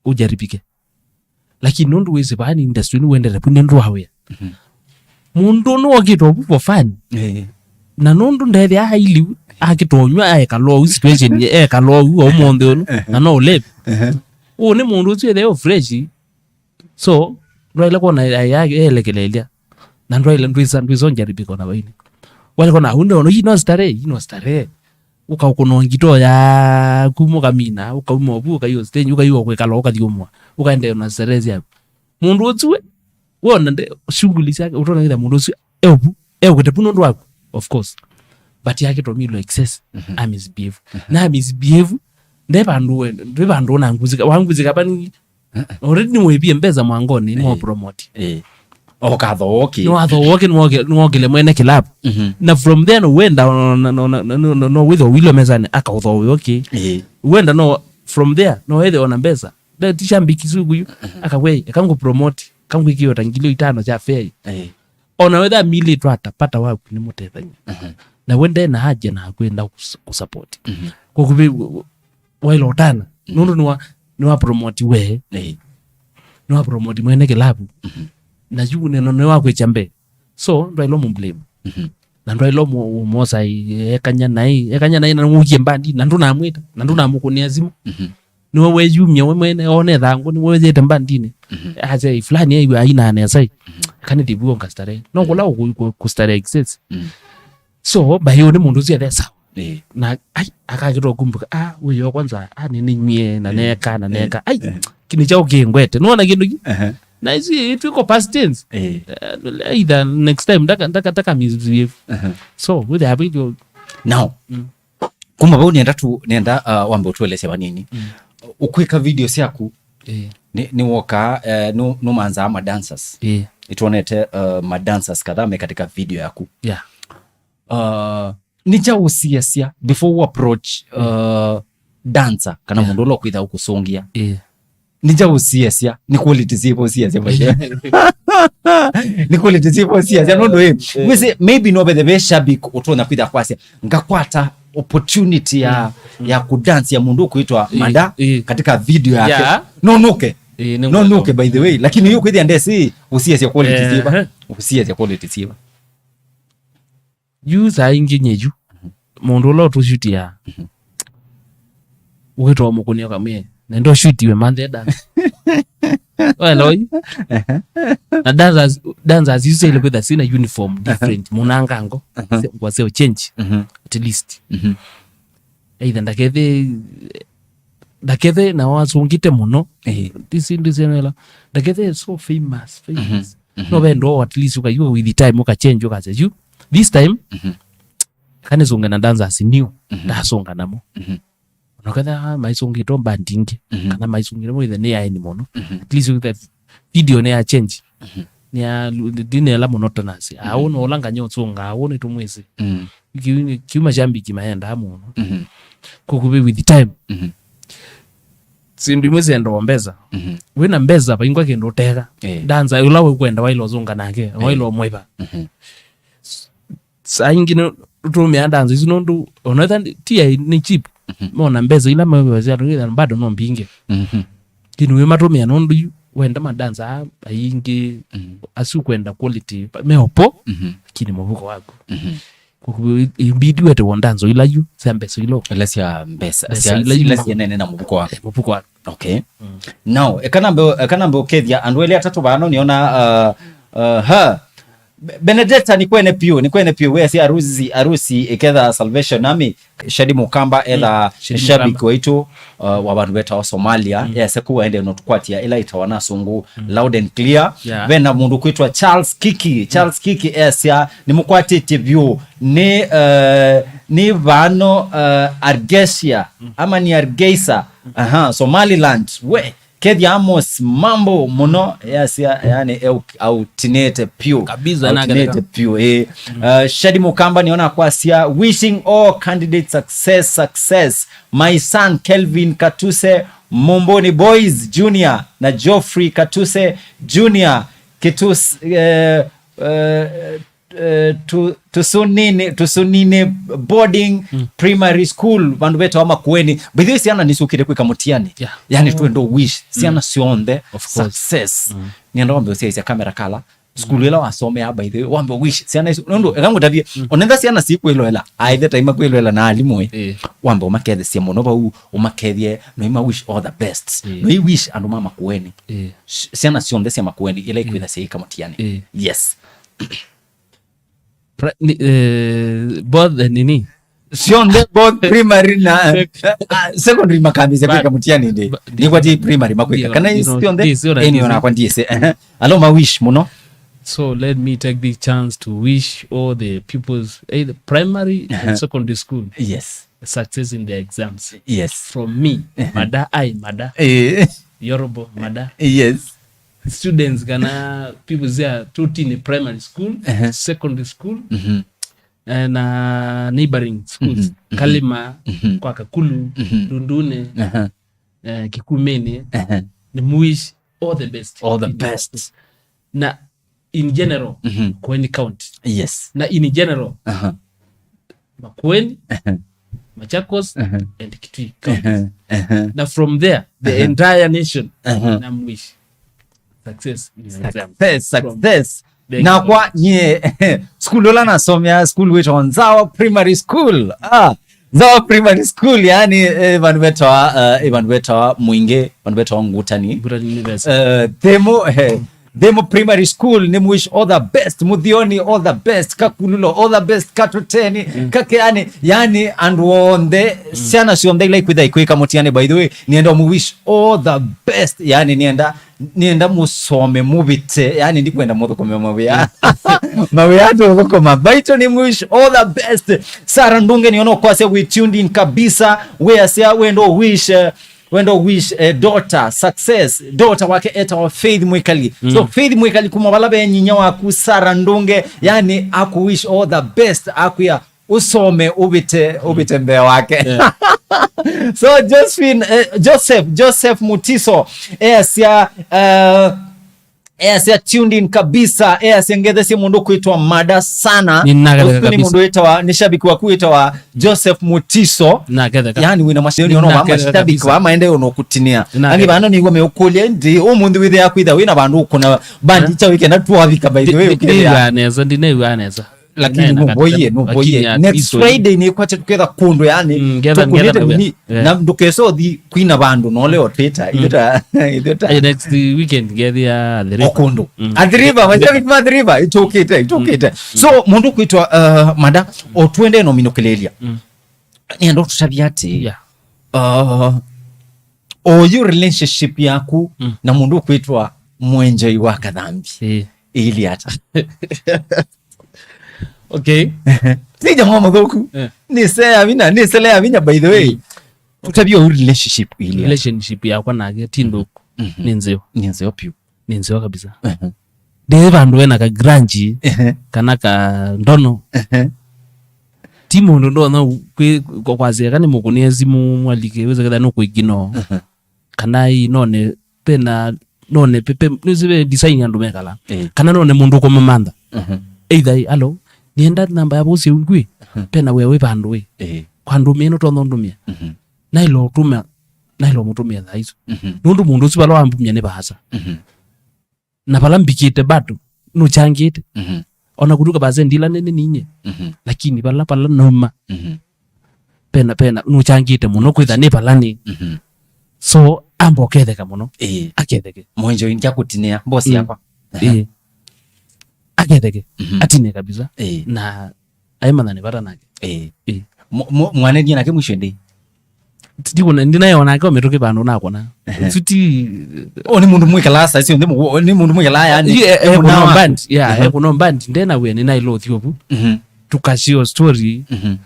ũjaribike. Lakini nũndũ wĩsĩ vaa nĩ industry-inĩ wendete vu nĩ ndwawĩa. Mhm. Mũndũ ũnũ okĩte ovu for fun. Eh. Na nũndũ ndethĩa ailiu, akĩtonywa, aekala ovu situation, ekala ovu, o ũmũnthĩ ũnũ, ehe, na no ũlevi. Ehe. Ũũ nĩ mũndũ ũsu etheo fresh, so, ndwaĩle kwona ya, ya, yaelekelelya. Na ndwaĩle ndwĩsa, ndwĩsa ũnjaribika ona vaini. Waĩle kwona, "Au ndio, hii no starehe, hii no starehe." Ũkaũkũna ngito yaku, mũkamina, ũkauma ovu, ũkaiwa stage, ũkaiwa kwĩkala, ũkathiũmũa, ũkaendeea na starehe syaku. Mũndũ ũsu we, wona nde, shughuli syake, ũtona ĩtha mũndũ ũsu, e ovu, e ũkĩte pu nũndũ waku, of course. But yake tomilwa excess, mhm, a misbehave. Mhm. Na misbehave, nde vandũ we, nde vandũ ona nguzika, wanguzika pani, uh-uh, already nĩwĩvie mbesa mwangoni, nĩwa, eh, promote. Eh. Okathooke. Nĩwathooke, nĩwoke-, nĩwokile mwene kĩlavu. Mhm. Na from there, no wenda, no, no, no wĩthwa wilo mesani, akaũthooe, okay. Eh. Wenda, no, from there, no wethe ona mbesa. Nde ti shambiki sugu yu, mhm, akawei, eka ngũ promote, kangwĩkĩo ta ngili itano sya fare. Eh. Ona wetha milĩtwe ata, pata waku nĩ mũtethany'a. Mhm. Na we nde na haja na kwenda kus-, kusupport. Mhm. Kwa kuvĩ, waĩla ũtana. Mhm. Nũndũ nĩwa, nĩwa promote we. Eh. Nĩwa promote mwene kĩlavu. Mhm. Na yu neno nĩwa kwĩkya mbee. So, ndwaĩlwa mũblame. Mhm. Na ndwaĩlwa mũ-, mũmosa, ekanya naĩ, ekanya naĩ na nũkie mbandi, na ndũnamwĩta, na ndũnamũkũnĩa simũ. Mhm. Nĩwe weyumya we mwene, one thangũ, nĩwe wĩthĩte mbandinĩ. Mhm. Asya, "Fulani aiwa aina nesa ĩ. Mhm. Kana thivu onga starehe." No kũla ũkũ-, kũ-, kũstarehe excess. Mhm. So, by ũyũ nĩ mũndũ ũcio ethe sawa. Ĩĩ. Na, ai, akakĩtwa kumbuka, "Ah, ũyũ kwanza, ah, nĩnĩnywie, na, ĩĩ, neka, na, ĩĩ, neka. Ai, ĩĩ, kĩnĩ kyaũ kĩngwete." Nĩwona kĩndũ kĩ? Ehe. Na isu, ĩĩ, twĩko past tense. Ĩĩ. Eh, either next time, ndaka, ndaka, ndaka misbehave. Ehe. So, with the habit of. Now, mm. Kuma vau nenda tu, nenda, uh, wambe ũtuelesya vanini. Mm. Ũkwĩka video syaku, ĩĩ, nĩ, nĩ woka, eh, nũ-, nũmanzaa ma dancers. Ĩĩ. Nĩtuonete, uh, ma dancers kadhaa me katika video yaku. Yeah. Uh, nĩ kyaũ ũsiasya before u approach, uh, dancer kana, yeah, mũndũ ũla ũkwĩtha ũkũsũngĩa? Ĩĩ. Nĩ kyaũ ũsiasya, nĩ quality syĩva ũsiasya, by the way? Nĩ quality syĩva ũsiasya, nũndũ ĩ, eh, wĩsĩ, maybe no vethe ve shabik ũtonya kwĩtha kwasya, ngakwata opportunity ya, mm, mm, ya kudance ya mũndũ ũkwĩtwa, eh, Mada, eh, katika video yake. Yeah. No nũke. Eh, nĩ no ngwenda nũke, by the way. Lakini yu kwĩthĩa ndesĩ ũsiasya quality syĩva. Eh. Ũsiasya quality syĩva. Yu saa ingĩ nye yu, mhm, mũndũ ũla ũtũshutiaa, mhm, ũkĩtwa mũkũnĩa ũkamwĩa, "Nenda ũshutiwe manthe dance." Wela ũyu? Ehe. Na dancers, dancers isu syaĩle kwĩtha syĩna uniform, ehe, different, mũnangango, ehe, sya, ngũa sya change, mhm, at least. Mhm. Either ndakethe, ndakethe na wasũngĩte mũno. Ĩĩ. This industry ĩno ĩla. Ndakethe so famous, famous. Mhm. Mhm. No wendo at least ũkayua with the time, ũkachange, ũkasya, "Yu, this time, mhm, kanisũnge na dancers new, mhm, ndasũnga namo." Mhm. Ona ketha maisũngĩtwo band ingĩ, mhm, kana maisũngĩtwo mwĩthe nĩ aeni mũno. Mhm. At least with the video nĩ ya change. Mhm. Nĩ ya, ndinela monotonous. Mhm. Au no ũla nganya ũsũnga, au nĩ tũmwĩsĩ. Mhm. Kĩu nĩ, kĩu mashabiki maendaa mũno. Mhm. Kũkuvĩ with time. Mhm. Syĩndũ imwe syendaa mbesa. Mhm. Wĩna mbesa, vaingwa kĩndũ ũteka. Eh. Danza ũla ũkwenda waĩle ũzũnga nake, eh, waĩle ũmwĩva. Mhm. Saa ingĩ nĩ ũtũmĩaa danza isu nũndũ ona ĩtha ti ya nĩ cheap. Mhm. Mona mbesa ila mawĩwasya andũ bado no mbingĩ. Mhm. Lakini wĩ matũmĩa nũndũ yu wenda madanza aa aingĩ, mhm, asu kwenda quality, me opo, mhm, lakini mũvuko waku. Mhm. Kũkũ imbidi wete wondanzo ila yu sya mbesa ilo. Ila sya mbesa, mbesa sya, ila yu ila mu- syenene na mũvuko waku. Eh, mũvuko waku. Okay. Mm. Now, eka nambe, eka nambe ũkethya andũ elĩ atatũ vano nĩona, uh, uh, ha. Be-, Benedetta, nĩ kwene piũ, nĩ kwene piũ. Wĩasya arusi, arusi ĩketha Salvation Army. Shadi Mukamba etha, mm, Shadi shabiki Mukamba waitũ, uh, wa vandu vetawa Somalia. Mm. Ese kuwa ende no tukwatia ila itawa na sungu, mm, loud and clear. Yeah. Vena mũndũ kwitwa Charles Kiki. Charles, mm, Kiki esya nĩ mũkwatĩtye vyũ. Nĩ, uh, nĩ vano, uh, Argesia, mm, ama nĩ Argeisa. Mm. Aha, Somaliland. We, Kethi Amos, mambo mũno, yasya, yani, eu-, autinĩte piũ. Kabisa, autinĩte nake piũ, eh. Mm. Uh, Shadi Mukamba nĩona kwasya, "Wishing all candidates success, success. My son Kelvin Katuse, Momboni Boys Junior, na Geoffrey Katuse Junior, Kitus-, eh, eh, eh, Tu-, Tusunini, Tusunini Boarding, mm, Primary School, vandu vetawa Makueni." By the way, syana nisukire kwika mutiani. Yeah. Yani, mm, twendo wish syana, mm, syonthe, of course, success. Mm. Nienda wambe usiaisya kamera kala. School, mm, ila wasomea, by the way, wambe wish syana isu. Nundu, eka ngutavie, mm, onetha syana sikwilwela, aithe taima kwilwela na alimu, eh. Eh. Wambe umakethesye muno vau, umakethie, no ima wish all the best. Eh. No i wish andu ma Makueni. Eh. Sh-, syana syonthe sya Makueni, ila, eh, ikwitha syaika mutiani. Eh. Yes. Pri-, ni, eh, both, eh, nini? Syonthe, both primary na, eh, ah, secondary makambĩsya kwĩka mũtiani ndĩ. But, but, nĩkwati primary makwĩka. Kana, you know, syonthe, ĩni ona kwa ndiĩsĩ. Ehe. Alo ma wish mũno. So let me take this chance to wish all the pupils, either primary and, aha, secondary school, yes, success in their exams. Yes. From me, aha, Mada, I, Mada. Eh. Yorobo, Mada. Yes. Students kana pupils ya tutini primary school, ehe, secondary school, mhm, eh, na neighboring schools, mhm, mhm, Kalima, mhm, kwa Kakulu, mhm, Ndundune, aha, eh, Kikumeni. Aha. Ni wish all the best. All the best. Na in general, mhm, Makueni County. Yes. Na in general, aha, Makueni, aha, Machakos, aha, and Kitui counties. Aha, aha. Na from there, the, aha, entire nation, aha, na mwish success in exam. Success, from success. Thank you. Na kwa nye, school ola nasomea, school wĩtawa Nzawa Primary School. Ah, Nzawa Primary School, yani, eh, vandu vetawa, eh, vandu vetawa Mwingi, vandu vetawa Ngutani. Ngutani University. Eh, thimo, eh, Thimo Primary School, ni mwish all the best. Muthioni, all the best. Kakululo, all the best. Katuteni, mm, Kakeani, yani, andu onthe, mm, syana syonthe ila ikwitha ikwika mũtiani, by the way, nienda mu wish all the best. Yani, nienda, nienda musome muvite. Yani, ndikwenda muthukome mawia. Mawia tuthukuma. Baito ni mwish all the best. Sarah Ndunge, niona kwasya we tuned in kabisa. We asya, we ndo wish, eh, Wendo wish, eh, daughter success. Daughter wake etawa Faith Mwikali. So, mm, Faith Mwikali kuma vala ve nyinya waku Sarah Ndunge, yani aku wish all the best, akwia usome, uvite, uvite mbee wake. Yeah. So, Josephine, eh, Joseph, Joseph Mutiso, easya, eh, Easya tuned in kabisa, easya ngethesie mũndũ kwĩtwa Mada sana. Nĩnaketheka. Ũsu nĩ kabisa. Mũndũ wĩtawa, nĩ shabiki waku wĩtawa Joseph Mutiso. Naketheka. Yani wĩna mashabiki, ona wa, nĩnaketheka mashabiki kabisa. Wa maende ona kũtinia. Nĩnaketheka. Angĩ vano nĩgwa meũkũlya, ndi, ũmũnthĩ wĩthĩa kwĩtha wĩna vandũ ũkũna bandi, eh? Cha wĩkenda twavika, by the way, ndi, ndi, ũkĩthĩa. Ndinew'a nesa, ndinew'a nesa. Lakini nũvoie, nũvoie. Lakini at least next Friday nĩkwate tũketha kũndũ, yani, mm, ngetha, tũkũnĩte ngetha, mũni, yeah. Na ndũkesa ũthi kwina vandũ, no leo Twitter, mm, ithuĩ ta, ithuĩ ta. Eh, next weekend, ngethia Athi River. O kũndũ. Mm. Athi River, mashabiki ma Athi River, itũkĩte, itũkĩte. Mm. So, mũndũ kwĩtwa, uh, Mada, o twende no minũkĩlĩlya. Mm. Nĩenda ũtũtavya atĩ, yeah, uh, oyu relationship yaku, mm, na mũndũ kwĩtwa Mwenjoi wa Kathambi. Eh. Ĩilyĩ ata? Okay. Ti jamaa mũthũku. Eh. Nĩ sele ya vinya, nĩ sele ya vinya, by the way. Mm. Tũtavye ũu relationship ĩilyĩ ata? Relationship yakwa nake ti, mhm, nthũku. Mhm. Nĩ nzeo. Nĩ nzeo piũ. Nĩ nzeo kabisa. Mhm. Ndĩ vandũ wena ka grudge, ehe, kana ka ndono. Ehe. Ti mũndũ ndonya kwĩ-, kwa-, kwasya eka nĩ mũkũnĩe simũ mwalike, wĩsa ketha nũkwĩkino. Mhm. Kana ii none, pena, none, pe, pe, nĩsĩ ve design andũ mekala. Eh. Kana none mũndũ ũkũmũmantha. Mhm. Either, "Alo, nĩenda namba ya vosi ĩu ngwĩ, mhm, pena wĩa wĩ vandũ wĩ. Eh. Kwa ndũmĩa ĩno tonya ũndũmĩa." Mhm. Naĩlo ũtũmĩa, naĩlo mũtũmĩa thaa isu. Mhm. Nũndũ mũndũ ũsu vala wambumya nĩ vaasa. Mhm. Na vala mbikĩte bado, nũkyangĩte. Mhm. Ona kũtuka percent ila nene ninyie. Mhm. Lakini vala, vala nauma. Mhm. Pena, pena, nũkyangĩte mũno kwĩtha nĩ vala nĩ. Mhm. So, amba ũketheka mũno. Ĩĩ. Aketheke. Mwenjo inja kũtinĩa, boss, mm, yakwa. Aha. Ĩĩ. Aketheke. Mhm. Atine kabisa. Ĩĩ. Na aimanya nĩ vata nake. Ĩĩ. Ĩĩ. Mwa-, mwa-, mwanenie nake mwisho ndi? Ndikuna, ndinaye onake ometũkĩ vandũ nakona. Ehe. Suti. O, nĩ mũndũ mwĩkalaa saa icio, nĩ mũndũ mwĩkalaa yani. Ye, e, nĩ mũna ekũno wa- band, yeah, ehe, ekũno band, ndena wĩa nĩ nailo thiovu. Mhm. Tukashio story. Mhm.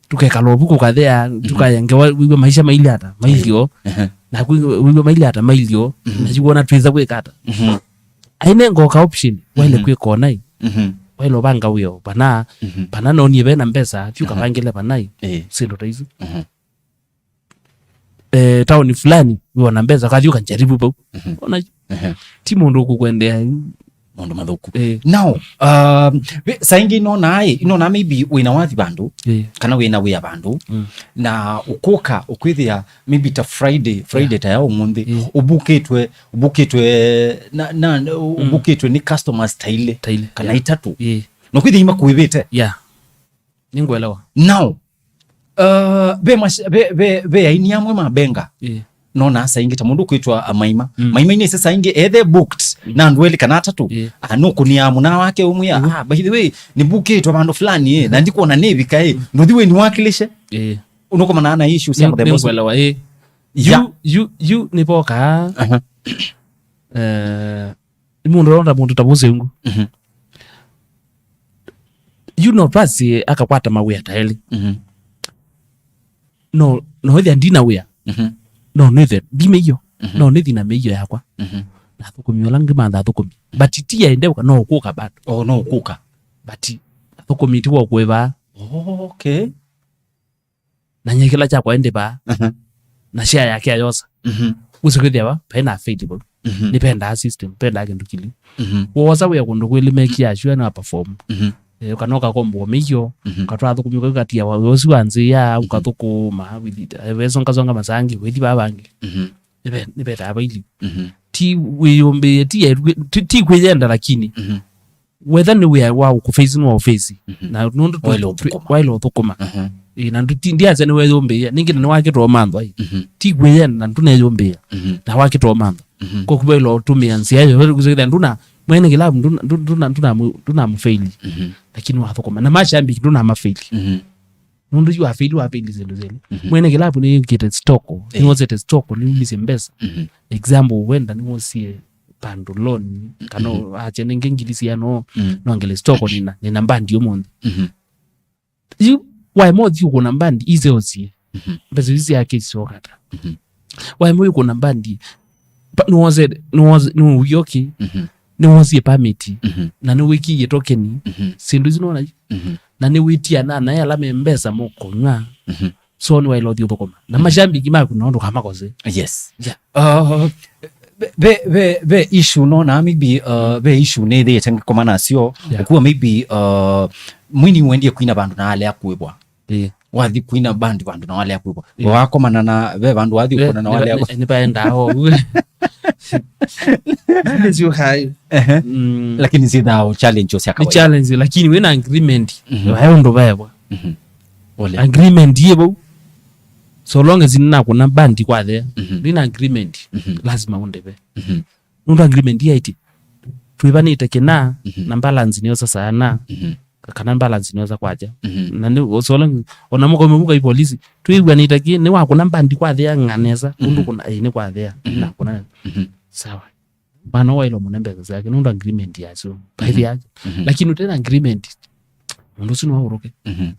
Tukekala ovu kũkathea, mhm, tukayengewa wĩw'a maisha maili ata, mailio. Ehe. Na kwĩ-, wĩw'a maili ata, mailio. Mhm. Na yuona twĩza kwĩka ata. Mhm. Aine ngoka option, waile, mhm, kwĩka onai. Mhm. Waile ũvanga wĩo, pana, mhm, pana nonie vena mbesa, thiũ, mhm, kavangĩle panai. Eh. Syĩndũ ta isu. Mhm. Eh, taoni fulani, wĩona mbesa, kathi ũkanjaribu vau. Mhm. Ona, ehe, ti mũndũ ũkũkwendea. Maũndũ mathũku. Eh. Now, um, ve-, saa ingĩ inonaa ĩ, inonaa maybe wĩna wathi vandũ, eh, kana wĩna wĩa vandũ, mm, na ũkũka, ũkwĩthĩa maybe ta Friday, Friday, yeah, ta ya ũmũnthĩ, eh, ũbukĩtwe, ũbukĩtwe na, na, mm, ũbukĩtwe nĩ customers ta ilĩ, ta ilĩ, kana, yeah, itatũ. Eh. Na ũkwĩthĩa imakũĩvĩte. Yeah. Nĩngũelewa. Now, uh, ve mas-, ve, ve, ve aini amwe ma benga. Ĩĩ. Nona saa ingĩ ta mũndũ ũkwĩtwa, uh, Maima. Mm. Maima-inĩ ĩsĩ saa ingĩ ethe booked, mm, na andũ elĩ kana atatũ. Ĩĩ. Ah, nũkũnĩa mũna wake ũmwĩa, mm, "Ah, by the way, nĩmbukĩtwe vandũ fulani, eh, na ndikwona nĩvika, eh. Mm. Ndũthi wĩ nĩwakilishe." Ĩĩ. Ũnũkomana na issues cia mũthemba ũcio. Nĩngũelewa, ĩĩ. Ya. Yu, yu, yu nĩvokaa. Aha. Eh, nĩ mũndũ ũronda mũndũ ta Mũsĩngũ. Mhm. Yu no twasye akakwata mawĩa ta elĩ. Mhm. No, no ĩthĩa ndina wĩa. Mhm. No nĩthe ndi mĩio. Mhm. No nĩthi na mĩio yakwa. Mhm. Na athũkũmi ala ngĩ mantha athũkũmi. But ti aende ũka no ũkũka bado. Oh, no ũkũka. But athũkũmi ti wa kũĩvaa. Oh, okay. Na nyie kĩla kyakwa ĩndĩ vaa, mhm, na share yake ayosa. Mhm. Ũsu kwĩthĩawa vaĩ na faith vau. Mhm. Nĩvendaa system, vendaa kĩndũ kĩlĩ. Mhm. Wosa wĩa kũndũ kwĩlĩ mekia sure nĩ wa perform. Mhm. Eh, ũkanoka kombo mĩio, mhm, ũkatwaa thũkũmi kwa katia wa ũsu wa nzĩa, mhm, ũkathũkũma, wĩthi, eh, wesonga songa masangi, wĩthi vaa vangi. Mhm. Nĩve-, nĩvetaa vaili. Mhm. Ti wĩyũmbĩe, ti, ti, ti kwĩyenda lakini. Mhm. Whether nĩ wĩa wa ũkũface nĩ wa ũface. Mhm. Na nũndũ tũ-, waĩle ũthũkũma. Waĩle ũthũkũma. Mhm. Ĩ, na ndũ-, ti-, ndiasya nĩ weyũmbĩĩa. Nĩngĩ na nĩwakĩtwa ũmanthwa, ĩ. Mhm. Ti kwĩyenda na ndũneyũmbĩĩa. Mhm. Na wakĩtwa ũmanthwa. Mhm. Koku waĩle ũtũmĩa nzĩa yo, kũsĩkĩthya ndũna, mwene kĩlavu ndũna, ndũ-, ndũna, ndũna, ndũnamũfaili. Mhm. Lakini wathũkũma. Na mashabiki ndũnamafaili. Mhm. Nũndũ yu wafeli, wafeli syĩndũ syelĩ. Mhm. Mwene kĩlavu nĩyĩkĩte stock, eh, nĩwosete stock, nĩumisye mbesa. Mhm. Example, wenda nĩwosie vandũ loan, kana, mhm, ache nenge ngili siano, mhm, nongele stock nina, nina mbandi ũmũnthĩ. Mhm. Yu, waema ũthi ũkũna mbandi, ise osie. Mhm. Mbesa isu syake isyokata. Mhm. Waema ũikũna mbandi, pa-, nĩwose-, nĩwose-, nĩwĩoki, mhm, nĩwosie permit, mhm, na nĩwĩkĩie tokeni, mhm, syĩndũ isu nona yu. Mhm. Na nĩwĩtia na naĩ ala me mbesa mokũnyw'a. Mhm. So nĩwaĩle ũthi ũthũkũma. Na, mhm, mashambiki maku no ndũkamakose. Yes. Yeah. Uh, ve, ve, ve, ve issue nona maybe, uh, ve issue nĩthĩĩte ngĩkoma nasyo. Yeah. Ũkuwa maybe, uh, mwini wendie kwina vandũ na alea kũĩvwa. Ĩĩ. Wathi kwina band vandũ na walea kwĩvwa. Ĩĩ. Wakomana na ve vandũ wathi, ve, kũona na nĩ, walea nĩ, nĩ vaendaa o. Nĩ sio hai. Ehe. Mm. Lakini syĩthaa o challenge o sya kawaida. Nĩ challenge, lakini wĩna agreement. Mhm. Vae ũndũ vaevwa. Mhm. Ole. Agreement yĩ vau. So long as nĩnakũna band kwathea. Mhm. Nĩna agreement. Mhm. Lazima ũndĩve. Mhm. Nũndũ agreement yaĩtye twĩvanĩte kĩna, mhm, na balance nĩyo sasa na. Mhm. Kana balance nĩwesa kwakya. Mhm. Na nĩ ũsole, ona mũkoime mũka ipolisi, twĩw'anĩte kĩ, nĩ wakũna mbandi kwathea ng'a nesa, mhm, ũndũ kũna, ĩ, nĩ kwathea, mhm, na kũna. Mhm. Sawa. Mwana waĩle mũne mbesa syake, nũndũ agreement yacio, mhm, baadhi yake. Mhm. Lakini ũtena agreement, mũndũ ũcio no aũrũke. Mhm.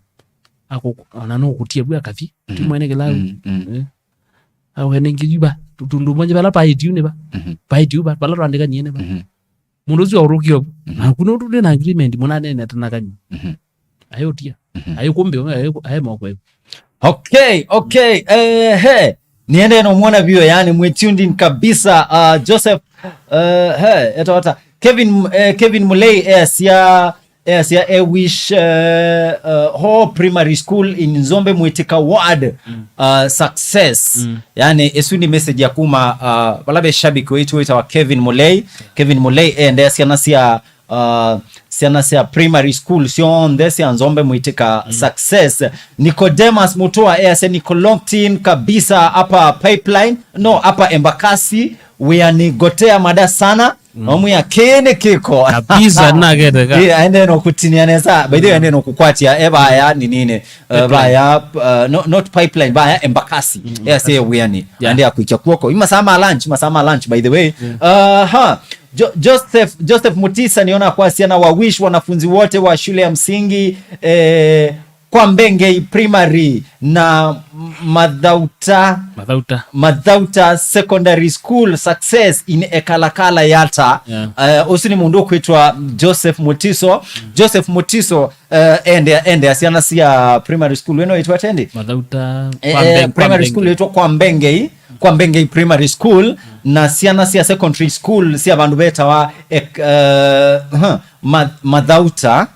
Ako, ona no kũtia bwa kathi, ti, mhm, mwene kĩlavu. Mhm. Mhm. Eh. Awe nĩngĩ yu va, tũndũ mwenye vala paĩti yu nĩ va. Mhm. Paĩti yu va, vala twandĩkanie nĩ va. Mhm. Mũndũ ũcio aũrũkie ũvu. Mhm. Naku nũndũ ndĩ na agreement, mũnanene atanakany'a. Mhm. Ayũtia. Ayũkũmbĩwa, ayũ-, aye moko yu. Okay, okay. Eh, he. Niende no mwona vio, yani, mwe tuned in kabisa. Uh, Joseph, uh, he, etawata. Kevin, eh, Kevin Mulei, eh, sia, eh, sia, eh, wish, eh, uh, ho primary school in Nzombe Mwitika ward, uh, success. Yani, isu ni message ya kuma, uh, vala ve shabiki wetu witawa Kevin Mulei. Kevin Mulei, eh, nde syana sia uh, syana sya primary school syonthe sya Nzombe Mwitika success. Nicodemus Mutua easya niko locked in kabisa hapa Pipeline, no, hapa Embakasi, wĩanĩ Gotea mada sana. Omwĩa kĩĩ nĩ kĩko. Kabisa, naketeka. Eh, aende no kutinia nesa. By the way, aende no kukwatia, e vaya ni nini? Uh, vaya, uh, no, not Pipeline, vaya Embakasi. Easya wĩanĩ. Yeah. Aende akwikia kuoko. Ima sama lunch, masama lunch, by the way. Uh, ha. Jo-, Joseph, Joseph Mutisa, niona kwa siana wa wish wanafunzi wote wa shule ya msingi, eh, kwa Mbengei Primary na Mathauta, Mathauta. Mathauta Secondary School success in Ekalakala Yata. Yeah. Eh, ũsu nĩ mũndũ ũkwĩtwa Joseph Mutiso. Joseph Mutiso, eh, ende, ende syana sia primary school weno itwa tendi? Mathauta, eh, kwa eh, Mbeng-, kwa primary school Mbengei. Itwa kwa Mbengei. Kwa Mbengei Primary School, na syana sya secondary school sya vandu vetawa ek-, uh, huh, Ma-, Mathauta.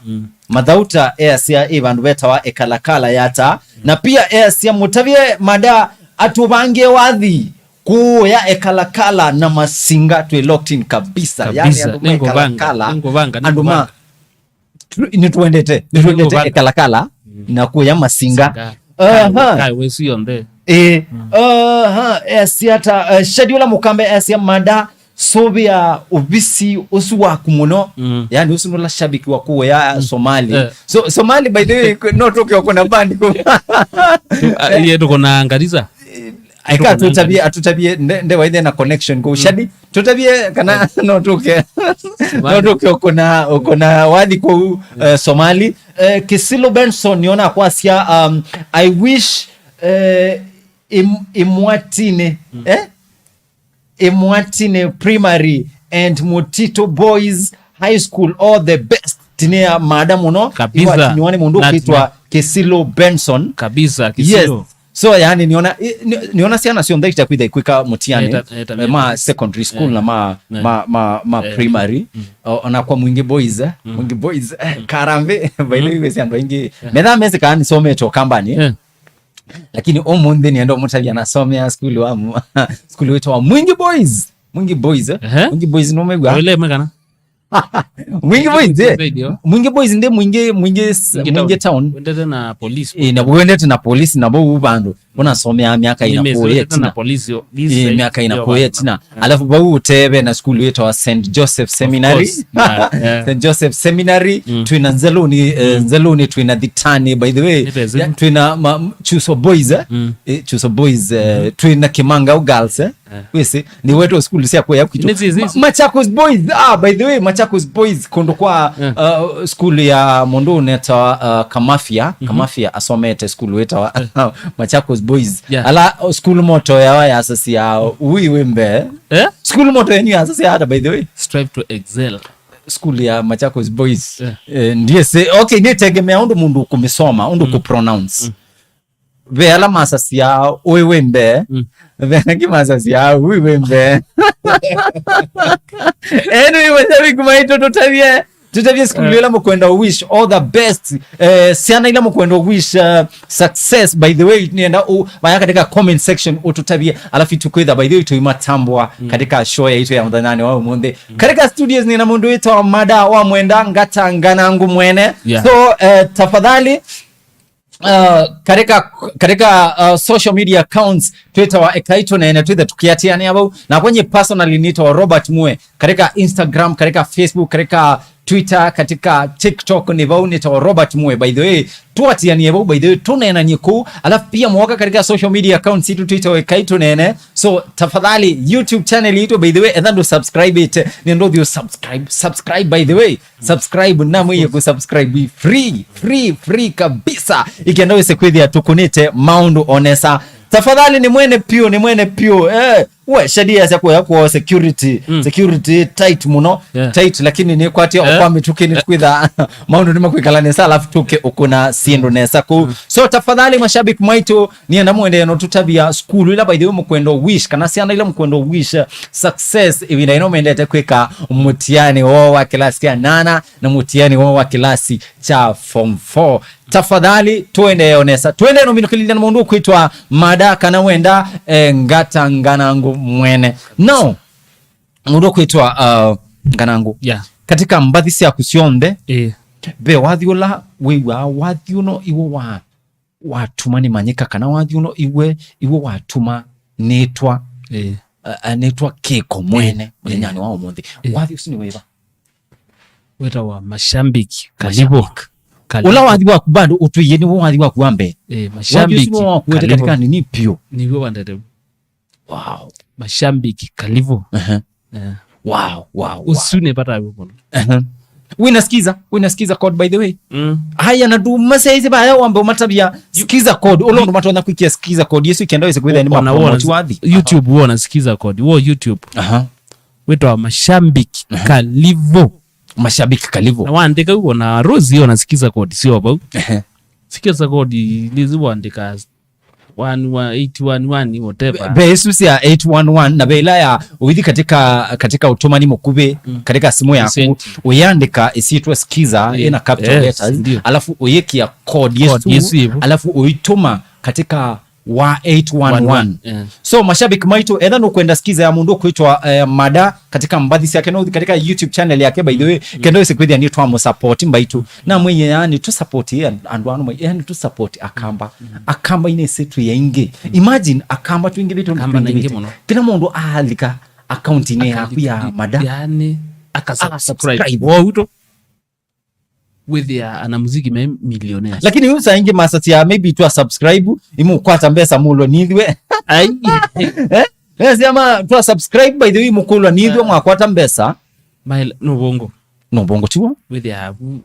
Mathauta easya i vandu vetawa Ekalakala Yata. Na pia easya mũtavye mada atũvangie wathi kuya Ekalakala na Masinga, twĩ locked in kabisa. Kabisa. Yani andũ ma Ekalakala, andũ ma tu-, nĩtwendete, nĩtwendete Ekalakala na kuya Masinga. Masinga. Aha. Kai, kai wesu yonthe. Eh, aha, easya ata, eh, Shadi ũla Mũkambe easya mada, sũvĩa ũvisi ũsu waku mũno. Yani ũsu nũla shabiki wa kuya Somali. Eh. So, Somali, by the way, no tũke ũkũna band ku. Ah, iye tũkũna Ngarisa. Eka atũtavie, atũtavie, nde, nde waithe na connection kũu. Shadi, tũtavie kana no tũke, no tũke ũkũna, ũkũna wathi kũu, eh, Somali. Eh, Kisilu Benson, niona kwasya, um, I wish, eh, im-, Imwatine, eh? Imwatine Primary and Mutito Boys High School, all the best. Tinea mada mũno. Kabisa. Iwatiniwa nĩ mũndũ ũkwĩtwa Kisilu Benson. Kabisa, Kisilu. Yes. So, yani, niona, i-, ni-, niona syana syonthe itakwitha ikwika mutiani, eh, ta, eh, ta, eh, ma secondary school, eh, na ma, eh, ma, ma, ma, eh, primary. O-, ona kwa Mwingi Boys, eh, Mwingi Boys, eh, Karambe, by the way, wesi andũ aingĩ. Metha mesi kaa nisomete Ukambani. Eh. Lakini ũmũnthĩ nienda ũmũtavya nasomea school wa mu-, school wĩtawa Mwingi Boys. Mwingi Boys, eh? Ehe. Mwingi Boys nũmĩw'a? Wĩle ĩmwe kana? Mwingi Boys, eh? Mwingi Boys ndi Mwingi, Mwingi s-, Mwingi Town. Wendete na police. Eh, na wendete na police na vau vandũ. Ũnasomea myaka ina kuya tina. Police yo, eh, myaka ina kuya tina. Alafu vau ũteve na school wĩtawa Saint Joseph Seminary. Of course. Yeah, yeah. Saint Joseph Seminary, twina Nzeluni, eh, Nzeluni twina Thitani, by the way. Yeah, twina ma-, Chuso Boys, eh? Eh, Chuso Boys, eh, twina Kimangau Girls, eh? Wĩsĩ, nĩ wetu school sya kuya kwitũ. Nĩ, nĩ, nĩ. Ma-, Machakos Boys, ah, by the way, Machakos Boys, kũndũ kwa, uh, school ya mũndũ ũnetawa, uh, Kamafia. Kamafia asomete school wĩtawa Machakos Boys. Yeah. Ala, uh, school motto yao yasasya, ui wĩ mbee. Eh? School motto yenyu yasasya ata, by the way? Strive to excel. School ya Machakos Boys. Yeah. Eh, ndiye se, okay, nĩtegemea ũndũ mũndũ kũmĩsoma, ũndũ kũpronounce. Ve ala masasya ũĩ wĩ mbee, ve angĩ masasya ũĩ wĩ mbee. Anyway, mashabiki maitũ, tũtavye, tũtavye school ĩla mũkwenda wish all the best. Eh, syana ila mũkwenda wish, uh, success, by the way, nienda u-, vaya katika comment section ũtũtavye, alafu tukwitha, by the way, tuimatambwa katika show yaitũ ya mũthenyanĩ wa ũmũnthĩ. Katika studios nina mũndũ wĩtawa Mada wa Mwenda Ngata Nganangu mwene. Yeah. So, eh, tafadhali, uh, katika, katika, uh, social media accounts, Twitter wa Ekaito Nene, Twitter tukiatiania vau. Na kwenye personally nitawa Robert Mue. Katika Instagram, katika Facebook, katika Twitter, katika TikTok ni vau nitawa Robert Mue. By the way, tuatianie vau, by the way, tunenanie kuu. Alafu pia mwoka katika social media accounts itu Twitter wa Ekaito Nene. So, tafadhali, YouTube channel itu, by the way, etha ndũ subscribe it. Nendo thiũ subscribe, subscribe, by the way. Subscribe, na mwiye ku subscribe free, free, free kabisa. Ikenda wĩse kwĩthĩa tũkũnĩte maũndũ o nesa. Tafadhali nĩ mwene piũ, nĩ mwene piũ. Eh, We, sheria sya kuoya kwoo security, mm, security tight mũno, yeah, tight, lakini nĩkwatya, eh, okwa mĩtũkĩ nĩtũkwĩtha maũndũ nĩmakwĩkala nesa, alafu tũke ũkũna syĩndũ nesa kũu. Mm. So, tafadhali, mashabiki maitũ, nĩenda mũendee no tũtavya sukulu ila, by the way, mũkwenda wish, kana syana ila mũkwenda wish, uh, success, ĩvinda ĩno mendete kwĩka mũtiani woo wa kĩlasi kya nana na mũtiani woo wa kĩlasi kya form four. Tafadhali, tũendee o nesa. Tũendee no minũkĩlĩlya na mũndũ ũkwĩtwa Mada, kana wenda, eh, Ngata Nganangu mwene. Now, mũndũ ũkwĩtwa, uh, Nganangu. Yeah. Katika mbathi syaku syonthe, eh, ve wathi ũla wĩw'aa wathi ũno iwe wa, watuma nĩmanyĩka, kana wathi ũno iwe, iwe watuma nĩtwa, eh, uh, uh, nĩtwa kĩko mwene, eh, mũthenyanĩ wa ũmũnthĩ. Eh. Wathi ũsu nĩ wĩva? Wĩtawa Mashabiki Kalivo. Mashabiki. Kalivo. Ũla wathi waku bado ũtwĩie nĩwo wathi waku wa mbee. Eh, wathi ũsu Mashabiki nĩwo wakuete Kalivo. Katika nini piũ. Nĩw'o wandete. Wow. Mashabiki Kalivo. Ehe. Eh. Wow, wow, wow. Ũsu nĩ vata wĩ mũno. Ehe. Wĩna Skiza, wĩna Skiza code, by the way. Mm. Haya, na nduma saizi baya wambe ũmatavya Skiza code. Ũla ũndũ matonya kwikia Skiza code. Yesu ikenda wĩse kwĩthĩa nĩ ona wona mapromote wathi. YouTube wona Skiza code. Wo YouTube. Aha. Wĩtawa Mashabiki, aha, Kalivo. Mashabiki Kalivo. Na waandĩka ũguo na Rosie ona Skiza code sio vau. Ehe. Skiza code nĩzi waandĩka one one eight one one whatever. Ve isu sya eight one one, na ve ila ya ũithi katika, katika ũtũmani mũkuvĩ, mm, katika simu yaku, send, ũyandĩka ĩsyĩtwa Skiza, yeah, ĩna capital, yes, letters, ndio, alafu ũyĩkia code, code yesu, yesu ĩvo, alafu ũitũma katika wa eight one one. One one, yeah. So, mashabiki maitũ, etha nũkwenda Skiza ya mũndũ ũkwĩtwa, eh, Mada katika mbathi syake, no ũthi katika YouTube channel yake, by the way, mm, kenda wĩse kwĩthĩa nĩ twamũsupport mbaitũ. Na mwĩye, yani, tũsupport, yani, andũ ano, yani, tũsupport Akamba. Mm. Akamba inĩ ĩsĩ twĩ aingĩ. Mm. Imagine, Akamba twĩngĩvĩte, Akamba nĩ aingĩ mũno. Kĩla mũndũ aalika account-inĩ yaku ya Mada. Yani, aka subscribe. Aka subscribe. Wauto. Wĩthĩa anamuziki me millionaires. Lakini yu saa ingĩ masasya maybe twa subscribe, imũkwata mbesa mũlwa nithwe. Ai. Eh? Yes, ama twa subscribe, by the way, mũkũlwa nithwe, ah, mwakwata mbesa. Mail, no bongo. No bongo tiwa. Wĩthĩa abu.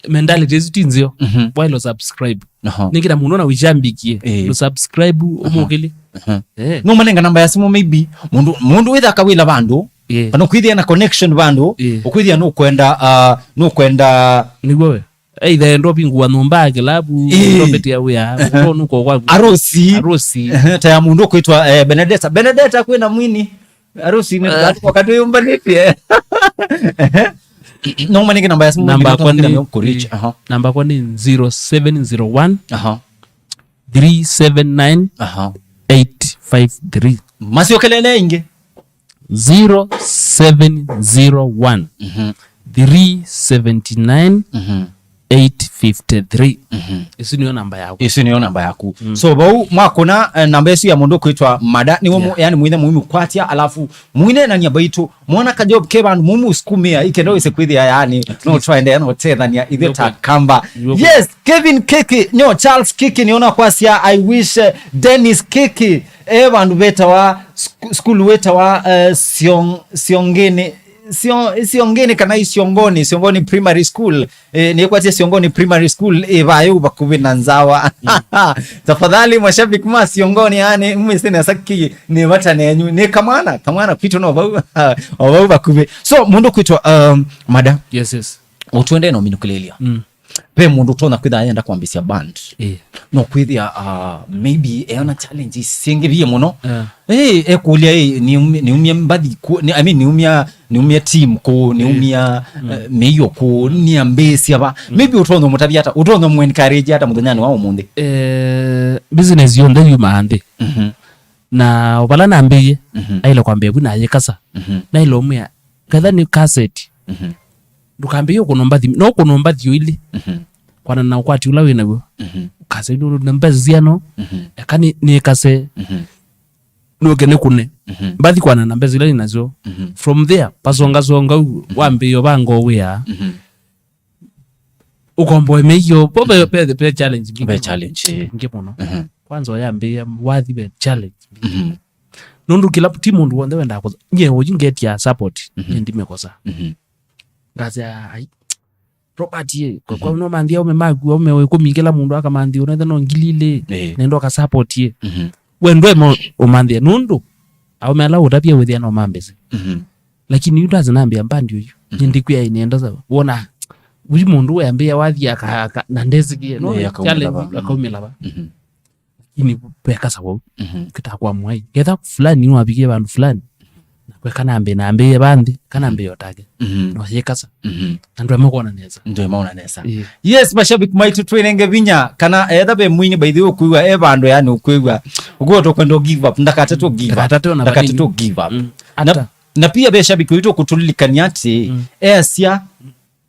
Mentality isu ti nzeo. Mhm. Why lo subscribe? Aha. Nĩ kĩla mũndũ na wĩshambikie. Eh. Lo subscribe, aha, ũmũkĩlye. Aha. Eh. No manenga namba ya simu maybe. Mũndũ, mũndũ wĩtha akawĩla vandũ. Yeah. Kana ũkwĩthĩa na connection vandũ, yeah, ũkwĩthĩa nũkwenda, uh, nũkwenda. Nĩguo we. Either endo vingũa nyũmba ya kĩlabu, yeah, endo mbetia wĩa, endo nũko kwaku. Arosi. Arosi. Ehe, ta ya mũndũ ũkwĩtwa, eh, Benedetta. Benedetta kwĩna mwini. Arosi nĩ, eh, wakati ũyũ mbanĩtie. Ehe. No manenge namba ya simu, namba maybe yakwa nĩ, nĩ kũreach. Aha. Namba yakwa nĩ zero seven zero one, aha, three seven nine, aha, eight five three. Masiokelele ingĩ. Zero seven zero one, mhm, three seven nine, mhm, eight fifty three. Mhm. Isu nĩyo namba yaku. Isu nĩyo namba yaku. Mm. So, vau mwakũna, eh, namba ĩsu ya mũndũ kwĩtwa Mada, nĩwe mu-, yeah, yani mwĩthe mũimũkwatya, alafu mũineenania mbaitũ, mwana ka job ke vandũ mũmũsukumĩa, ikenda wĩse kwĩthĩa, yani, no twaendeea no tethania, ithe ta Kamba. Yes, Kevin Kiki, no, Charles Kiki, nĩona kwasya, I wish, eh, Dennis Kiki, e vandũ vetawa, sku-, school wetawa, eh, Siong-, Siongeni, Sio-, Siongeni kana Isiongoni, Siongoni Primary School. Eh, nĩkwatya Siongoni Primary School, eh, vayo vakuvĩ na Nzawa. Mm. Tafadhali, mashabiki ma Siongoni, yani, mwĩsĩ nesa ki, nĩ vata nenyu. Nĩ kamwana, kamwana kwitũ no vau, o vau vakuvĩ. So, mũndũ kwitwa, um, Mada. Yes, yes. Ũtwende no minũkĩlĩlya. Mm. Ve mũndũ ũtonya kwĩthĩa ayenda kwambĩsya band. Eh. No kwĩthĩa, uh, maybe eona challenges syĩngĩ vie mũno. Yeah. Eh, ekũlya, eh, nĩumie, nĩumie mbathi kũ, nĩ, I mean, nĩumia, nĩumia team kũ, nĩumia, mm, eh, mĩio kũ, nĩambĩĩsya va. Mm. Maybe ũtonya mũtavya ata, ũtonya mũ encourage ata mũthenyanĩ wa ũmũnthĩ? Eh, business yonthe yumaa nthĩ. Mhm. Na o vala nambĩĩe, mhm, aile kwambĩa vu nayĩkasa. Mhm. Naile ũmwĩa, ketha nĩ kaseti. Mhm. Ndũkambĩĩe ũkũnwa mbathi, no ũkũnwa mbathi o ilĩ. Mhm. Kwana na ũkwati ũla wĩ naw'o. Mhm. Ũkase nĩ na mbesa siano, mhm, eka nĩ, nĩkase. Mhm. Nũke nĩkũne. Mhm. Mbathi kwana na mbesa ila nĩ nasyo. Mhm. From there, pasongasonga u, mhm, wambĩĩe ũvanga wĩa. Mhm. Ũkomboe mĩio, po ve, mm, ve, ve challenge ingĩ. Ve challenge, eh, ingĩ mũno. Mhm. Kwanza ũyambĩĩa wathi ve challenge. Mhm. Nũndũ kĩla, ti mũndũ w'onthe wendaa kũsa. Nyie ũyu ngetia support, mhm, nyie ndimĩkosa. Mhm. Ngasya, ai, Robert ye, kwa, mhm, kwa no manthia aume maku, aume ĩkũmi kĩla mũndũ akamanthia, ũnethe no ngili ilĩ, eh, nenda ũka support ye. Mhm. We ndwema ũmanthia, nũndũ Aume ala ũtavya wĩthĩa no mambĩsĩ. Mhm. Lakini yu ndazi nambĩa mbandi ũyu. Mhm. Nĩndikwĩa ĩnenda sawa. Wona, ũyu mũndũ wĩambĩa wathi aka, aka, na ndesikie. No, nĩ, akaumĩla challenge, va. Mhm. Akaumĩla va. Mhm. Lakini vekasa wau. Mhm. Kĩta kwa mwai. Ketha fulani nĩwavikie vandũ fulani. Na kweka nambĩ, nambĩie vanthi, kana mbĩ otake. Mhm. No yekasa. Mhm. Na ndwe mekona nesa. Ndwe maona nesa. Ĩĩ. Yes, mashabiki maitũ twĩnenge vinya, kana etha ve mwini by the way ũkwĩw'a, e vandũ yani ũkwĩw'a. Ũkwĩw'a tũkwenda give up, ndakate tũ give up. Ndakate tũ, ndakate tũ give up. Mm. Na, ata. Na pia ve shabiki witũ kũtũlilikania atĩ, mm, easya,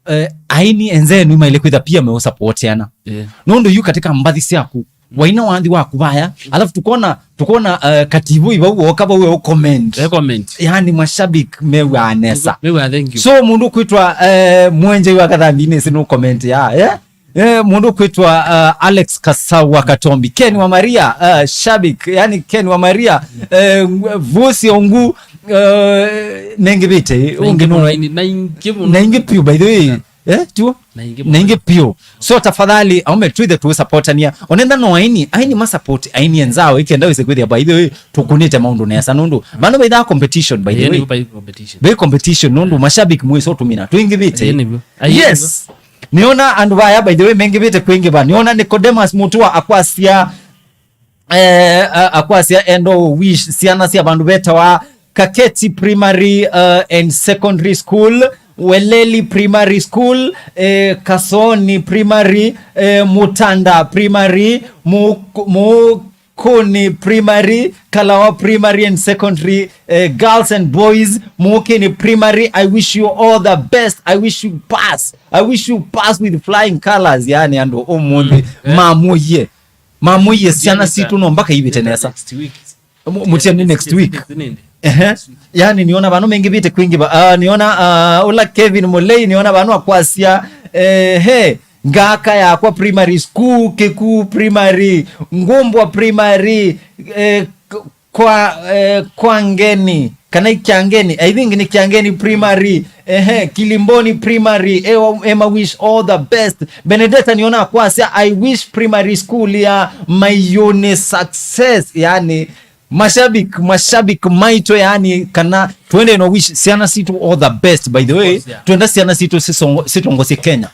eh, aini enzenu maile kwitha pia meũsapoteana. Yeah. Nũndũ yu katika mbathi syaku, waina wanthi waku vaya, alafu tukona, tukona, eh, kativu ivau woka vau e comment. E comment. Yani mashabiki mew'a nesa. Mew'a, thank you. So mũndũ kwitwa, eh, mwenje wa kathambi nĩ sinu comment ya, eh? Eh, mũndũ kwitwa, eh, Alex Kasau wa Katombi. Ken wa Maria, eh, shabik, yani Ken wa Maria, eh, vusi ongu, eh, nengivite, ũngĩ no. Na ingĩ mũno, na ingĩ mũno. Na ingĩ piũ, by the way. Eh, tuo? Na ingĩ mũno. Na ingĩ piũ. So tafadhali, aume twithe tũsupportania. Onenda no aini, aini ma support aini enzao, ikenda wĩse kwĩthĩa, by the way, tũkunĩte maũndũ nesa nũndũ. Vano vaithaa competition, by the way. Ĩĩ, nĩ vai competition. Vai competition nũndũ mashabiki mwĩso tũmina. Twĩngĩvĩte. Ĩĩ, nĩw'o. Yes. Nĩona andũ vaya, by the way, mengĩvĩte kwĩngĩva. Nĩona Nicodemus Mutua akwasya, eh, a-, akwasya endo wish syana sya vandũ vetawa Kaketi Primary, uh, and Secondary School, Weleli Primary School, eh, Kasoni Primary, eh, Mutanda Primary, Mu-, Mukuni Primary, Kalawa Primary and Secondary, eh, girls and boys, Mukini Primary. I wish you all the best. I wish you pass. I wish you pass with flying colors. Yani andũ ũmũnthĩ, mm, eh, mamũie. Mamũie syana sitũ no mpaka ivĩte nesa. Next week. Mu-, mũtia nĩ next week. Ehe. Yani, nĩona vano mengĩvĩte kwĩngĩva. Ah, nĩona, ah, ũla Kevin Mulei, nĩona vano akwasya, eh, he, Ngaka Yakwa Primary School, Kĩku Primary, Ngumbwa Primary, eh, k-, kwa, eh, kwa Ngeni, kana i Kyangeni, I think nĩ Kyangeni Primary, ehe, Kilimboni Primary, e, e ma wish all the best. Benedetta nĩona akwasya, I wish primary school ya Mayuni success. Yani, mashabiki, mashabiki maitũ, yani, kana twende no wish syana sitũ all the best, by the way. Of course, yeah. Twenda syana sitũ sisongo-, sitongosye Kenya.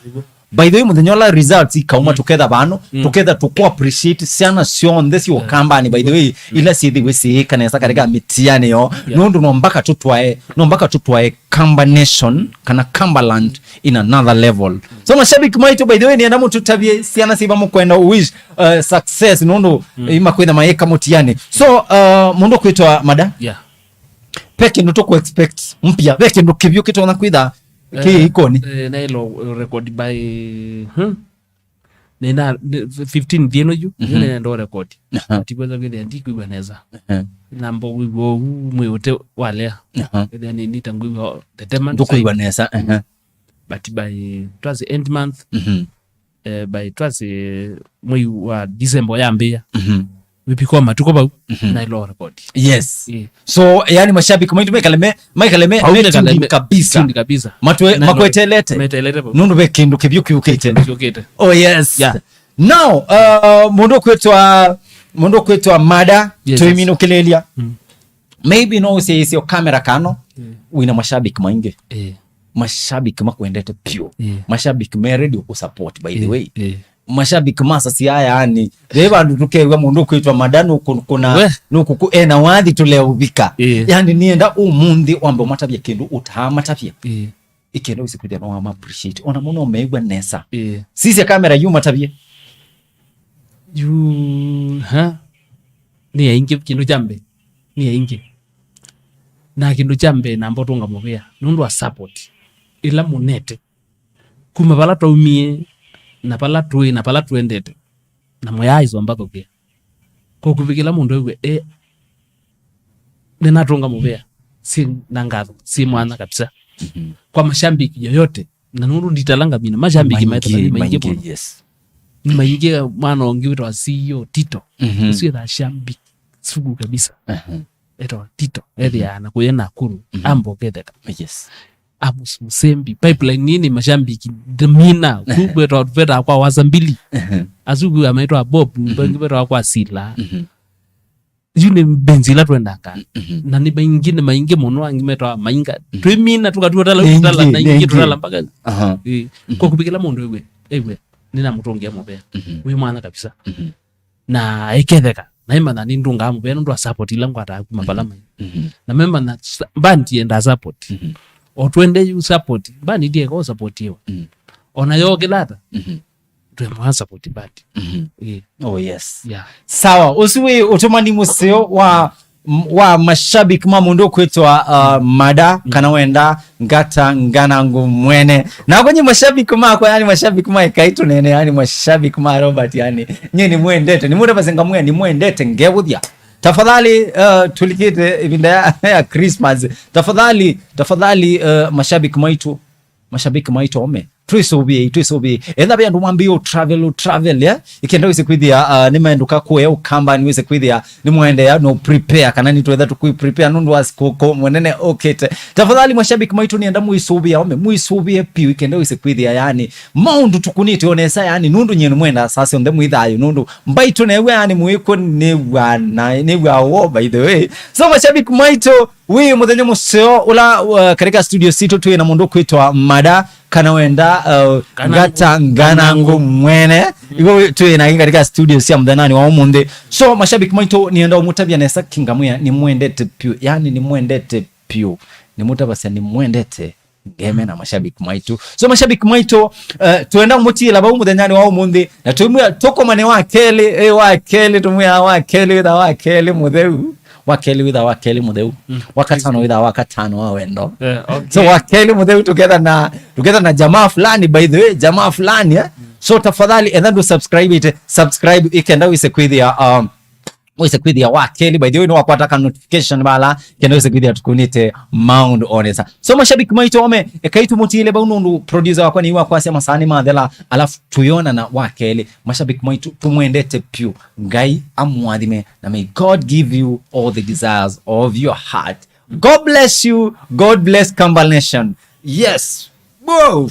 By the way, mũthenya ũla results ikauma, mm, tũketha vano, mm, tũketha tũkũ appreciate syana syonthe sya, yeah, Ũkambani, by the way, mm, ila syĩthĩwe syĩĩka nesa katika, mm, mĩtiani yo. Yeah. Nũndũ no mpaka tũtwae, no mpaka tũtwae Kamba Nation, kana Kambaland in another level. So, mashabiki maitũ, by the way, nĩenda mũtũtavye syana siva mũkwenda wish, uh, success, nũndũ, mm, imakwĩtha mayĩka mũtiani. So, uh, mũndũ kwĩtwa Mada? Yeah. Ve kĩndũ tũkũ expect mpya, ve kĩndũ kĩvyũ kĩtonya kwĩtha kĩ, eh, ikoni. Eh, nailo record by, hmm? Nĩna, nĩ, fifteen thiĩ nũyu, mhm, nĩnenda record. Aha. Atikweza kwĩthĩa ndikwĩw'a nesa. Aha. Namba kwĩw'a ũu mwĩ ũte walea. Aha. Kwĩthĩa nĩ, nĩta ngwĩw'a the demand. Ndũkwĩw'a nesa. Aha. But by, it was end month. Mhm. Eh, by, it was, eh, mwei wa December yambĩĩa. Mhm. Mĩpiko matukũ vau, mhm, na ilo record. Yes. Eh. So, yani, mashabiki maitũ maikale me, maikale me, vau me tuned in kabisa. Tuned kabisa. Matwe-, na ilo makwetelete. Metelete vau. Nũndũ ve kĩndũ kĩvyũ kĩũkĩte. Kĩũkĩte. Oh, yes. Yeah. Now, uh, mũndũ kwĩtwa, mũndũ kwĩtwa Mada, yes, yes, tũiminũkĩlĩlya. Mm. Maybe no ũsyaĩsye kamera kano, mm, wĩna mashabiki maingĩ. Eh. Mashabiki makwendete pyo. Eh. Mashabiki me ready kũ support, by the, eh, way. Eh. Mashabiki masasya, yani, ve vandũ tũkew'a mũndũ kwĩtwa Mada nũkũ-, kũna, we, nũkũkũ, ena wathi tũleũvika. Eh. Yani, nĩenda ũmũnthĩ wambe ũmatavye kĩndũ ũtaamatavya. Eh. Ĩkenda wĩsĩ kwĩthĩa no wama appreciate. Ona mũno ũmeĩw'a nesa. Eh. Sisya kamera yu matavye. Yu, ha? Nĩ aingĩ, kĩndũ kya mbee. Nĩ aingĩ. Na kĩndũ kya mbee namba ũtũnga mũvea. Nũndũ wa support. Ĩla mũnete. Kuma vala twaumie, na vala tũĩ, na vala tũendete. Na mũyaaĩswa mbathũkĩa. Kwa kũvikĩla mũndũ ew'e, e, nĩnatũnga mũvea, si na ngatho, si mwanya kabisa. Mhm. Kwa mashabiki yoyote, na nũndũ nditalanga mina, mashabiki maitũ nĩ maingĩ mũno. Yes. Nĩ maingĩ, mwana ũngĩ wĩtawa C E O Tito. Mhm. Ũsu ethaa shabiki sugu kabisa. Mhm. Etawa Tito, mhm, ethĩaa na kũya Nakuru, mhm, amboketheka. Yes. Amos Musembi, pipeline nini mashabiki, the mina, yeah, ku kwetwa, kwetwa kwa Wasa mbili. Mhm. Asu ku amaitwa Bob, mhm, bangi kwetwa kwa Sila. Mhm. Yu nĩ mbenzi ila twendaa kana. Mhm. Na nĩ maingĩ, nĩ maingĩ mũno, angĩ metawa mainga. Mhm. Twĩmina tũkatũtala, nĩ tũtala, aingĩ, na nĩ aingĩ aingĩ. Tũtala mpaka. Aha. Ĩĩ. Mhm. Kwa kũvikĩla mũndũ ew'e, ew'e, nĩnamũtũngĩa mũvea. Mhm. Wĩ mwana kabisa. Mhm. Na ĩketheka. Na ĩmanya nĩ ndũngaa mũvea nũndũ wa support ila ngwataa kuma vala mai. Mhm. Na memanya sa-, band yendaa support. Mhm. O twende yu support, band ndieka ũsupportiwa. Mhm. Ona yokĩla ata? Mhm. Twemwa support band. Mhm. Ĩĩ. Oh, yes. Yeah. Sawa, ũsu wĩ ũtũmani mũseo wa, wa mashabiki ma mũndũ ũkwĩtwa, uh, Mada, mm, kana wenda Ngata Nganangu mwene. Na kwenye mashabiki makwa, yani mashabiki ma Ekai Tũnene, yani mashabiki ma Robert, yani. Nye nĩmwendete, nĩmwendete, nĩmwendete ngevũthya. Tafadhali, uh, tũlikĩte ĩvinda ya, ya Christmas. Tafadhali, tafadhali, uh, mashabiki maitũ, mashabiki maitũ ome. Twĩsũvĩei, twĩsũvĩei. Etha ve andũ mwambĩĩe ũ travel, ũ travel, yeah? Ĩkenda wĩse kwĩthĩa, uh, nĩmaendũka kũya Ũkambani, wĩse kwĩthĩa nĩmwaendeea no prepare, kana nĩtwetha tũkwĩ prepare nũndũ wa sikũkũ mũnene ũkĩte. Tafadhali mashabiki maitũ nĩenda mũisũvĩe ome, mũisũvĩe piũ, ĩkenda wĩse kwĩthĩa, yani, maũndũ tũkunĩte o nesa, yani, nũndũ nyie nĩmwendaa saa syonthe mwĩ thayũ, nũndũ mbaitũ neew'a, yani, mũĩkw'o nĩw'a na, nĩw'a wo, by the way. So, mashabiki maitũ, wĩ mũthenya mũseo ũla, uh, katika studio sitũ twĩ na mũndũ kwĩtwa Mada, kana wenda, uh, kana Ngata Nganangu mwene. Mm. Igo twĩ nake katika studio sya mũthenyanĩ wa ũmũnthĩ. So, mashabiki maitũ, nĩenda ũmũtavya nesa kĩngamwĩa, nĩmwendete piũ. Yani, nĩmwendete piũ. Nĩmũtavasya nĩmwendete ngeme na mashabiki maitũ. So, mashabiki maitũ, uh, twenda mũtiĩla vau mũthenyanĩ wa ũmũnthĩ, na tũimwĩa tũkomane wa kelĩ, eh, wa kelĩ, tũmwĩa wa kelĩ, wĩtha wa kelĩ mũtheu. Wa kelĩ wĩtha wa kelĩ mũtheu. Mm. Wa katano wĩtha wa katano wa wendo. Eh, okay. So wa kelĩ mũtheu tũketha na, tũketha na jamaa fulani, by the way, jamaa fulani, eh? Mm. So tafadhali, etha ndũ subscribe ite, subscribe ĩkenda wĩse kwĩthĩa, um, wĩse kwĩthĩa wa kelĩ, by the way, nĩwakwata ka notification vala, kenda wĩse kwĩthĩa tũkunĩte maũndũ o nesa. So mashabiki maitũ ome, ekai tũmũtiĩle vau nũndũ producer wakwa nĩ wakwasya masaa nĩmathela, alafu tũyonana wa kelĩ. Mashabiki maitũ, tũmwendete piũ. Ngai amũathime, na may God give you all the desires of your heart. God bless you. God bless Kamba Nation. Yes. Whoa.